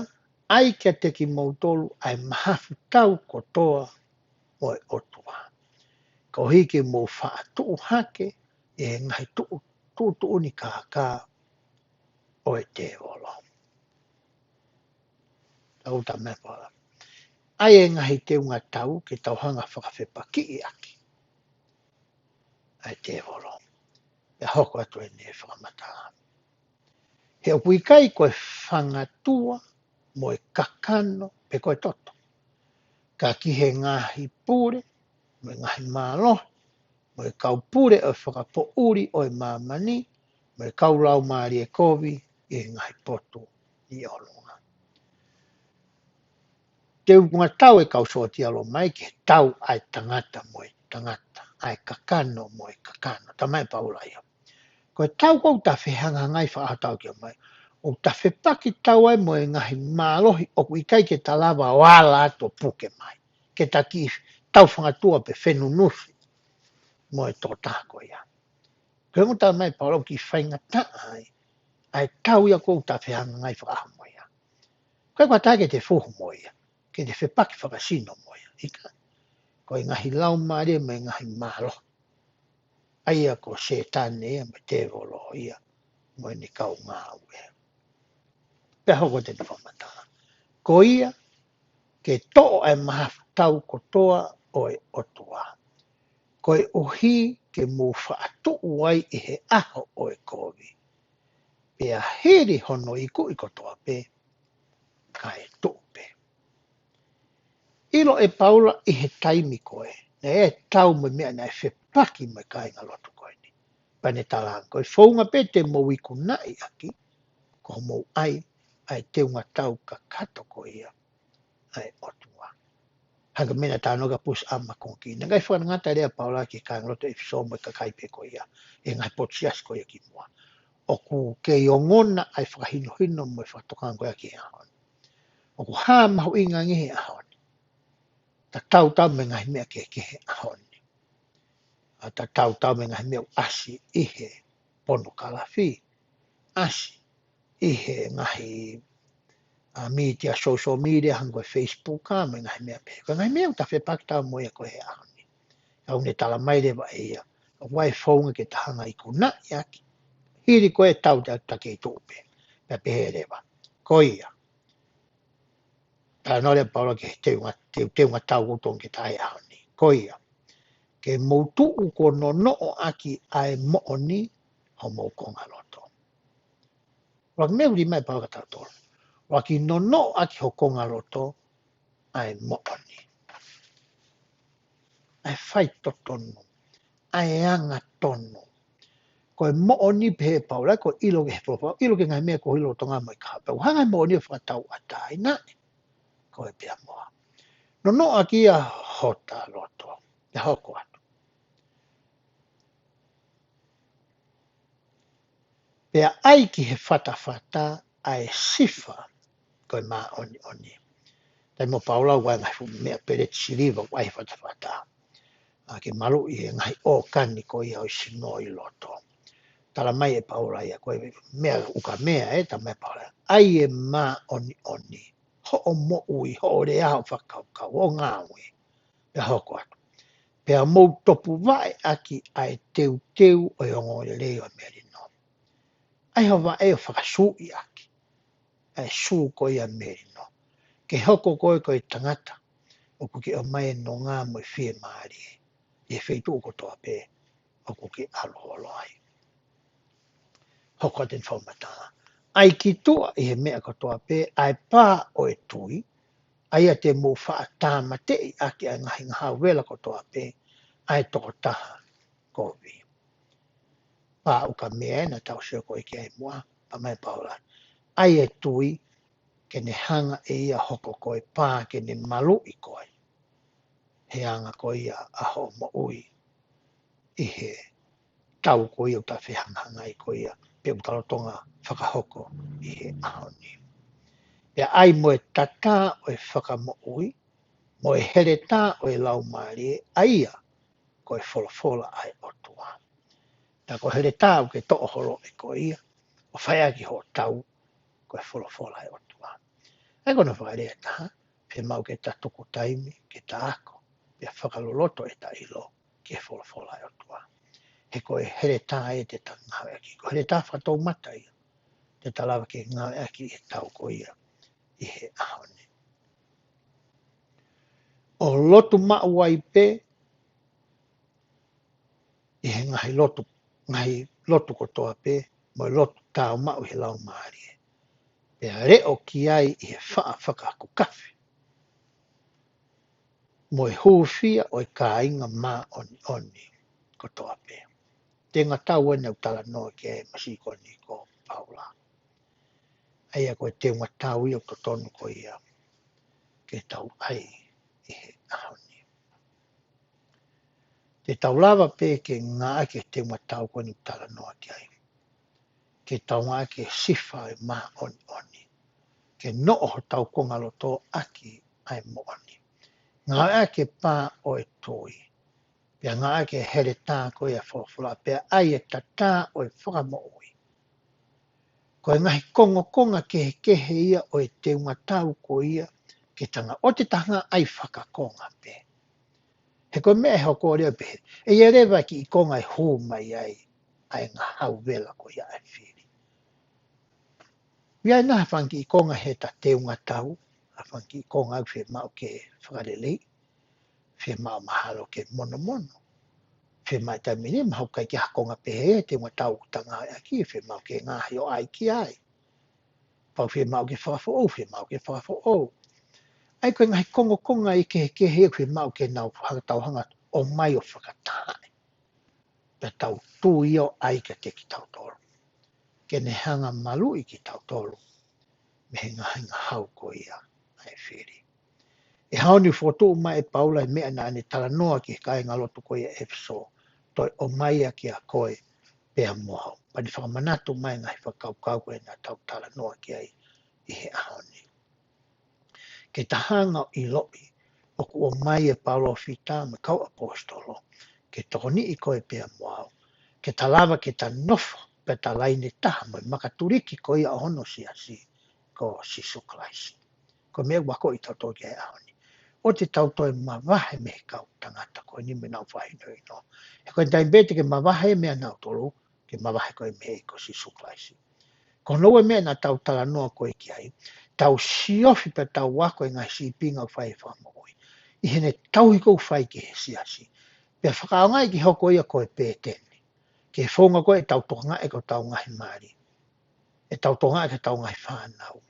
ʻai kiate kimoutolu ʻa e mahafu tau kotoa ʻo e ʻOtua, koeʻuhi ke mou faʻa tuʻu hake ʻi he ngaahi tuʻu, tuʻutuʻuni kākā ʻo e tēvolo. Tau tala mai Paula, ʻai e ngaahi teunga tau ke tau hanga ʻo fakafepakiʻi ʻaki ʻa e tēvolo. Pea hoko atu ʻene fakamatala. He ʻoku ʻikai ko e fangatua mo e kakano pe ko e toto, ka ki he ngaahi pule mo e ngaahi mālohi mo e kau pule ʻo e fakapoʻuli ʻo e māmani mo e kau laumālie kovi ʻi he ngaahi potu ʻi ʻolunga. Teunga tau e kau sōtia Loma ki he tau ʻa e tangata mo e tangata, ʻa e kakano mo e kakano. Tala mai ʻe Paula ia, ko e tau ʻoku ta fehangahangai fakaʻaho tau ki ai mai, ʻoku ta fepaki tau ai mo e ngaahi mālohi ʻoku ʻikai ke ta lava ʻo ala atu ʻo puke mai, ke ta kiʻi tau fangatua pe fenunusi mo e tokotaha ko ia. Ko e ʻuhinga tala mai ʻe Paula ʻoku kiʻi faingataʻa ai ʻa e tau ia ʻoku ta fehangahangai fakaʻaho mo ia. Ko e kuata ke te fuhu mo ia, ke te fepaki fakasino mo ia. ʻIkai, ko e ngaahi laumālie mo e ngaahi mālohi. ʻA ia ko Sētane ia mo e tēvolo ia, mo ʻene kau ngāue. Pea hoko atu ʻene fakamatala. Ko ia, ke toʻo ʻa e mahafu tau kotoa ʻo e ʻOtua. Koeʻuhi ke mou faʻa tuʻu ai ʻi he ʻaho ʻo e kovi. Pea hili hono ikuʻi kotoa pē, kae tuʻu pē. ʻIlo ʻe Paula ʻi he taimi ko ē, naʻe tau mo e meʻa naʻe fepaki mo e kāingalotu ko eni. Pea ne tala ange, ko e founga pē te mou ikunaʻi ʻaki, ko hoʻomou ʻai ʻa e teunga tau kakato ko ia ʻa e ʻOtua. Hangē ko e meʻa naʻe talanoa ki ai ʻa Pusi ʻAma Kongi. Naʻe ʻikai fakangatangata leva ʻa Paula ki he kāingalotu ʻEfesō mo e kakai pē ko ia, ʻi he ngaahi potu siasi ko ia kimuʻa. ʻOku kei ongona ʻa e fakahinohino mo e fakatokanga ko ia ki he ʻaho ni. ʻOku hā mahuʻinga ange he ʻaho ni. Tatau tautau mo e ngaahi meʻa kehekehe he ʻaho ni. ʻA, tatau tautau mo e ngaahi meʻa ʻoku ʻasi ʻi he ponokalafi, ʻasi ʻi he ngaahi, ʻa, mītia, social media, hangē ko e Facebook, ʻa, mo e ngaahi meʻa pehē. Ko e ngaahi meʻa ʻoku ta fepaki tautau mo ia ko ē he ʻaho ni. Ka ʻoku ne tala mai leva ʻe ia, ʻoku ʻi ai e founga ke ta hanga ʻo ikunaʻi ʻaki. Hili ko ē ʻa e tau, ta, ta kei tuʻu pē. Pea pehē leva, ko ia, talanoa leva ʻa Paula ki he teunga, teu-, teunga tau ʻoku totonu ke ta ʻai he ʻaho ni. Ko ia, ke mou tuʻu kuo nonoʻo ʻaki ʻa e moʻoni homou kongaloto. ʻUluaki meʻa ʻoku ʻomai ʻe Paula kia tautolu. ʻUluaki, nonoʻo ʻaki ho kongaloto ʻa e moʻoni. ʻA e faitotonu, ʻa e angatonu. Ko e moʻoni pē ʻe Paula, ko e ʻilo ki he folofola, ʻilo ki he ngaahi meʻa ko ē ʻi loto ngā mai ka. Pea ʻoku hanga ʻe he moʻoni ʻo fakatauʻatāinaʻi koe pea mo au. Nonoʻo ʻaki ia hota loto, pea hoko atu. Pea ʻai ki he fatafata ʻa e sifa ko e māʻoniʻoni. Taimi ʻo Paula ʻoku ʻi ai e ngaahi fuʻu meʻa peleti siliva ʻoku ʻi he fatafata. ʻA, ke maluʻi e ngaahi ʻōkani ko ia ʻo e sino ʻi loto. Tala mai ʻe Paula ia, ko e meʻa ukamea ē, tala mai ʻe Paula. ʻAi e māʻoniʻoni hoʻo moʻui, hoʻo lea, hoʻo fakakaukau, hoʻo ngāue. Pea hoko atu. Pea mou topuvaʻe ʻaki ʻa e teuteu ʻo e ongoongolelei ʻo e melino. ʻAi ho vaʻe ʻo fakasuʻi ʻaki ʻa e sū ko ia melino. Ke hoko koe ko e tangata ʻoku ke ʻomai e nonga mo e fiemālie ʻi he feituʻu kotoa pē ʻoku ke ʻalu holo ai. Hoko atu ʻene fakamatala. ʻAi ki tuʻa ʻi he meʻa kotoa pē ʻa e pā ʻo e tui, ʻa ia te mou faʻa tāmateʻi ʻaki ʻa e ngaahi ngahau vela kotoa pē ʻa e tokotaha kovi. Pea ukamea ē naʻa tau sio ko ē ki ai muʻa, tala mai ʻe Paula. ʻAi e tui, ke ne hanga ʻe ia ʻo hoko ko e pā ke ne maluʻi koe. He anga ko ia ʻa hoʻo moʻui ʻi he tau ko ia ʻoku ta fehangahangai ko ia, pe ʻoku ta lolotonga fakahoko ʻi he ʻaho ni. Pea ʻai mo e tatā ʻo e fakamoʻui, mo e heletā ʻo e laumālie, ʻa ia ko e folofola ʻa e ʻOtua. Pea ko e heletā ʻoku ke toʻo holo ʻe koe ia, ʻo fai ʻaki hoʻo tau, ko e folofola ʻa e ʻOtua. ʻA ia ko hono fakalea ʻe taha, fiemaʻu ke ta tuku taimi, ke ta ako, pea fakaloloto ʻeta ʻilo ki he folofola ʻa e ʻOtua. He ko e heletā ia te ta ngāueʻaki, ko e heletā fakatoumata ia te ta lava ke ngāueʻaki ʻi he tau ko ia ʻi he ʻaho ni. ʻO lotu maʻu ai pē ʻi he ngaahi lotu, ngaahi lotu kotoa pē, mo e lotu tāumaʻu ʻi he Laumālie. Pea leʻo ki ai ʻi he faʻa fakakukafi mo e hūfia ʻo e kāinga māʻoniʻoni kotoa pē. Teunga tau ʻeni ʻoku talanoa ki ai e masihi ko eni ko Paula. ʻA ia ko e teunga tau ia ʻoku totonu ko ia ke tau ʻai ʻi he ʻaho ni. Te tau lava pē ke ngāueʻaki e teunga tau ko eni ʻoku talanoa ki ai. Ke tau ngāueʻaki e sifa ʻo e māʻoniʻoni. Ke noʻo hotau kongaloto ʻaki ʻa e moʻoni. Ngāueʻaki e pā ʻo e tui. Pea ngāueʻaki e heletā ko ia ʻo e folofola. Pea ʻai e tatā ʻo e fakamoʻui. Ko e ngaahi kongokonga kehekehe ia ʻo e teunga tau ko ia ke tanga ʻo te tanga ai fakakonga pē. He ko e meʻa ʻe hoko leva pē, ʻe ia leva ki he konga ʻe hū mai ai ʻa e ngahau vela ko ia ʻa e fili. ʻI ai nā ha fanga kiʻi konga he ta teunga tau, ha fanga kiʻi konga ʻoku fiemaʻu ke fakaleleiʻi, fiemaʻu mahalo ke monomono, fiemaʻu taimi ni mahalo ʻikai ke ha konga pehē he teunga tau ʻoku tanga ai ʻaki, fiemaʻu ke ngaohi ʻo ʻai ki ai. Pau fiemaʻu ke fakafoʻou, fiemaʻu ke fakafoʻou. ʻA ia ko e ngaahi kongokonga ia kehekehe ʻoku fiemaʻu ke nau fakatauhanga ʻo mai ʻo fakatahaʻi. Pea tau tui ʻo ʻai kiate kitautolu. Ke ne hanga maluʻi kitautolu mei he ngaahi ngahau ko ia ʻa e fili. ʻI he ʻaho ni fokotuʻu mai ʻe Paula e meʻa naʻa ne talanoa ki he kāingalotu ko ia ʻEfesō, toe ʻomai ia kiate koe pea mo au. Pea ne fakamanatu mai e ngaahi fakakaukau ko ia naʻa tau talanoa ki ai ʻi he ʻaho ni. Ke ta hanga ʻo ʻiloʻi ʻoku ʻomai e palōfita mo e kau ʻaposetolo ke tokoniʻi koe pea mo au, ke ta lava ke ta nofo pea ta laine taha mo e makatuliki ko ia ʻo hono siasi, ko Sīsū Kalaisi. Ko e meʻa ʻoku ou ako ʻi tautolu ki ai he ʻaho ni, ʻo te tau toe mavahe mei he kau tangata ko eni mo ʻenau fakahinohino. He ko e taimi pē te ke mavahe meiate kinautolu, ke mavahe koe mei he ʻEiki ko Sīsū Kalaisi. Ko hono ua e meʻa naʻa tau talanoa ko ē ki ai, tau siofi pea tau ako e ngaahi sīpinga ʻoku fai ʻe he Fakamoʻui ʻi heʻene tauhi ʻoku fai ki he siasi. Pea fakaʻaongaʻi ke hoko ia ko e pēteni. Ke founga ko ē ʻetau tokangaʻi ʻetau ngaahi mali, ʻetau tokangaʻi ʻetau ngaahi fānau,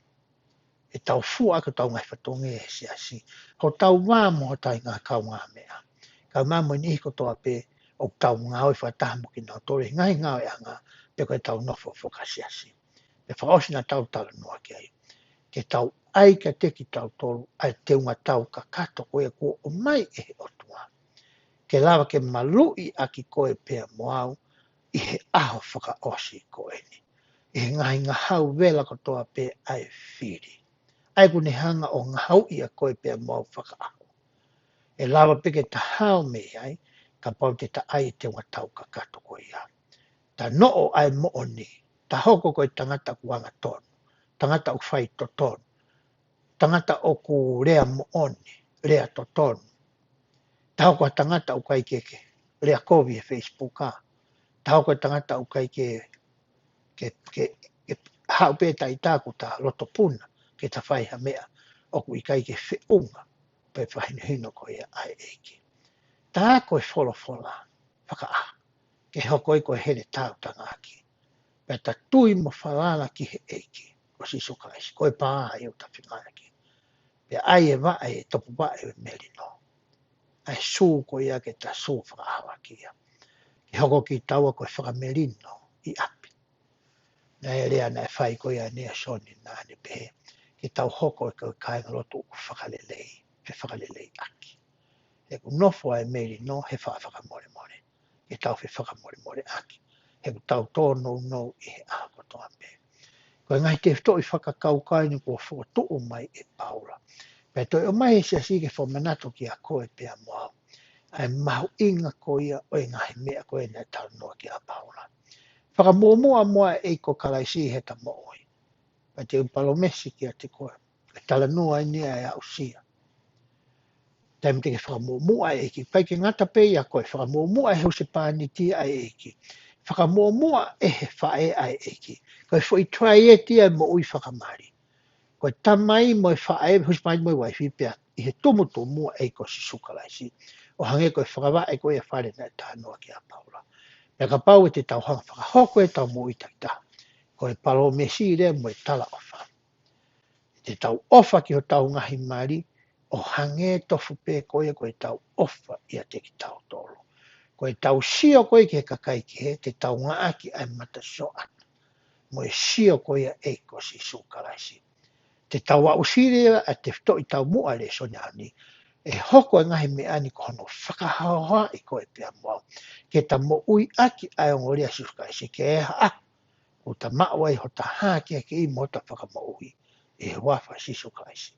ʻetau fua ʻaki ʻetau ngaahi fatongia he siasi, hotau vā mo hotau ngaahi kaungāmeʻa, kae ʻumaʻā mo e niʻihi kotoa pē ʻoku tau ngāue fakataha mo kinautolu he ngaahi ngāueʻanga pe ko ʻetau nofo fakasiasi. Pea fakaʻosi naʻa tau talanoa ki ai, ke tau ʻai kiate kitautolu ʻa e teunga tau kakato ko ia kuo ʻomai ʻe he ʻOtua, ke lava ke maluʻi ʻaki koe pea mo au ʻi he ʻaho fakaʻosi ko eni, ʻi he ngaahi ngahau vela kotoa pē ʻa e fili, ʻa ia ʻoku ne hanga ʻo ngahauʻi ʻa koe pea mo au fakaʻaho. ʻE lava pē ke ta hao mei ai kapau te ta ʻai e teunga tau kakato ko ia. Ta noʻo ʻa e moʻoni, ta hoko ko e tangata ʻoku angatonu, tangata ʻoku fai totonu, tangata ʻoku lea moʻoni, lea totonu. Ta hoko ko e tangata ʻoku ʻikai ke, ke lea kovi he Facebook ā. Ta hoko ko e tangata ʻoku ʻikai ke, ke, ke, ke haʻu pē taʻitaku ta loto puna ke ta fai ha meʻa ʻoku ʻikai ke feʻunga pea fakahinohino ko ia ʻa e ʻEiki. Ta ako e folofola fakaʻaho ke hoko ai ko e hele tau tangaki. Pea ta tui mo falala ki he ʻEiki ko Sīsū Kalaisi, ko e pā ia ʻoku ta fengāueʻaki. Pea ʻai e vaʻe, e topuvaʻe ʻo e melino, ʻa e sū ko ia ke ta sū fakaʻaho ʻaki ia, ke hoko kitaua ko e fakamelino ʻi ʻapi. Naʻe lea naʻe fai ko ia ʻe Nalesoni naʻa ne pehē, ke tau hoko ko e kāingalotu ʻoku fakalelei, fefakaleleiʻaki. He ʻoku nofo ʻa e melino he faʻa fakamolemole, ke tau fefakamolemoleʻaki. He ʻoku tau tōnounou ʻi he ʻaho kotoa pē. Ko e ngaahi tefitoʻi fakakaukau eni kuo fokotuʻu mai ʻe Paula, pea toe ʻomai ʻe he siasi ke fakamanatu kiate koe pea mo au ʻa e mahuʻinga ko ia ʻo e ngaahi meʻa ko ē naʻe talanoa ki ai ʻa Paula. Fakamuʻomuʻa muʻa e ʻEiki ko Kalaisi heʻeta moʻui. Pea te u palōmesi kiate koe, ʻe talanoa eni ʻa e aʻusia. Taimi te ke fakamuʻomuʻa e ʻEiki, ʻikai ke ngata pē ia ko e fakamuʻomuʻa e husepāniti ʻa e ʻEiki, fakamuʻomuʻa ʻe he faʻē ʻa e ʻEiki. Ko e foʻi triad ia e moʻui fakamali. Ko e tamai mo e faʻē, husepāniti mo e uaifi pea ʻi he tumutumu ʻa e ʻEiki ko Sīsū Kalaisi. ʻO hangē ko e fakavaʻe ko ia fale naʻe talanoa ki ai ʻa Paula. Pea kapau ʻe te tau hanga fakahoko ʻetau moʻui takitaha, ko e palōmesi lea mo e talaʻofa. Te tau ʻofa ki hotau ngaahi mali, ʻo hangē tofu pē ko ia ko ʻetau ʻofa ʻiate kitautolu. Ko ʻetau sio ko ia ki he kakai kehe, te tau ngāueʻaki ʻa e mata sioʻata mo e sio ko ia ʻa e ʻEiki ko Sīsū Kalaisi. Te tau aʻusia ʻa e tefitoʻi taumuʻa lēsoni ʻaho ni, ʻe hoko e ngaahi meʻa ni ko hono fakahaohaoaʻi koe pea mo au ke ta moʻuiʻaki ʻa e ongo lea ʻa Sīsū Kalaisi, ke ʻi ai ha ʻaho ʻoku ta maʻu ai hota hākeakiʻi mo hota fakamoʻui ʻi he huafa ʻo Sīsū Kalaisi.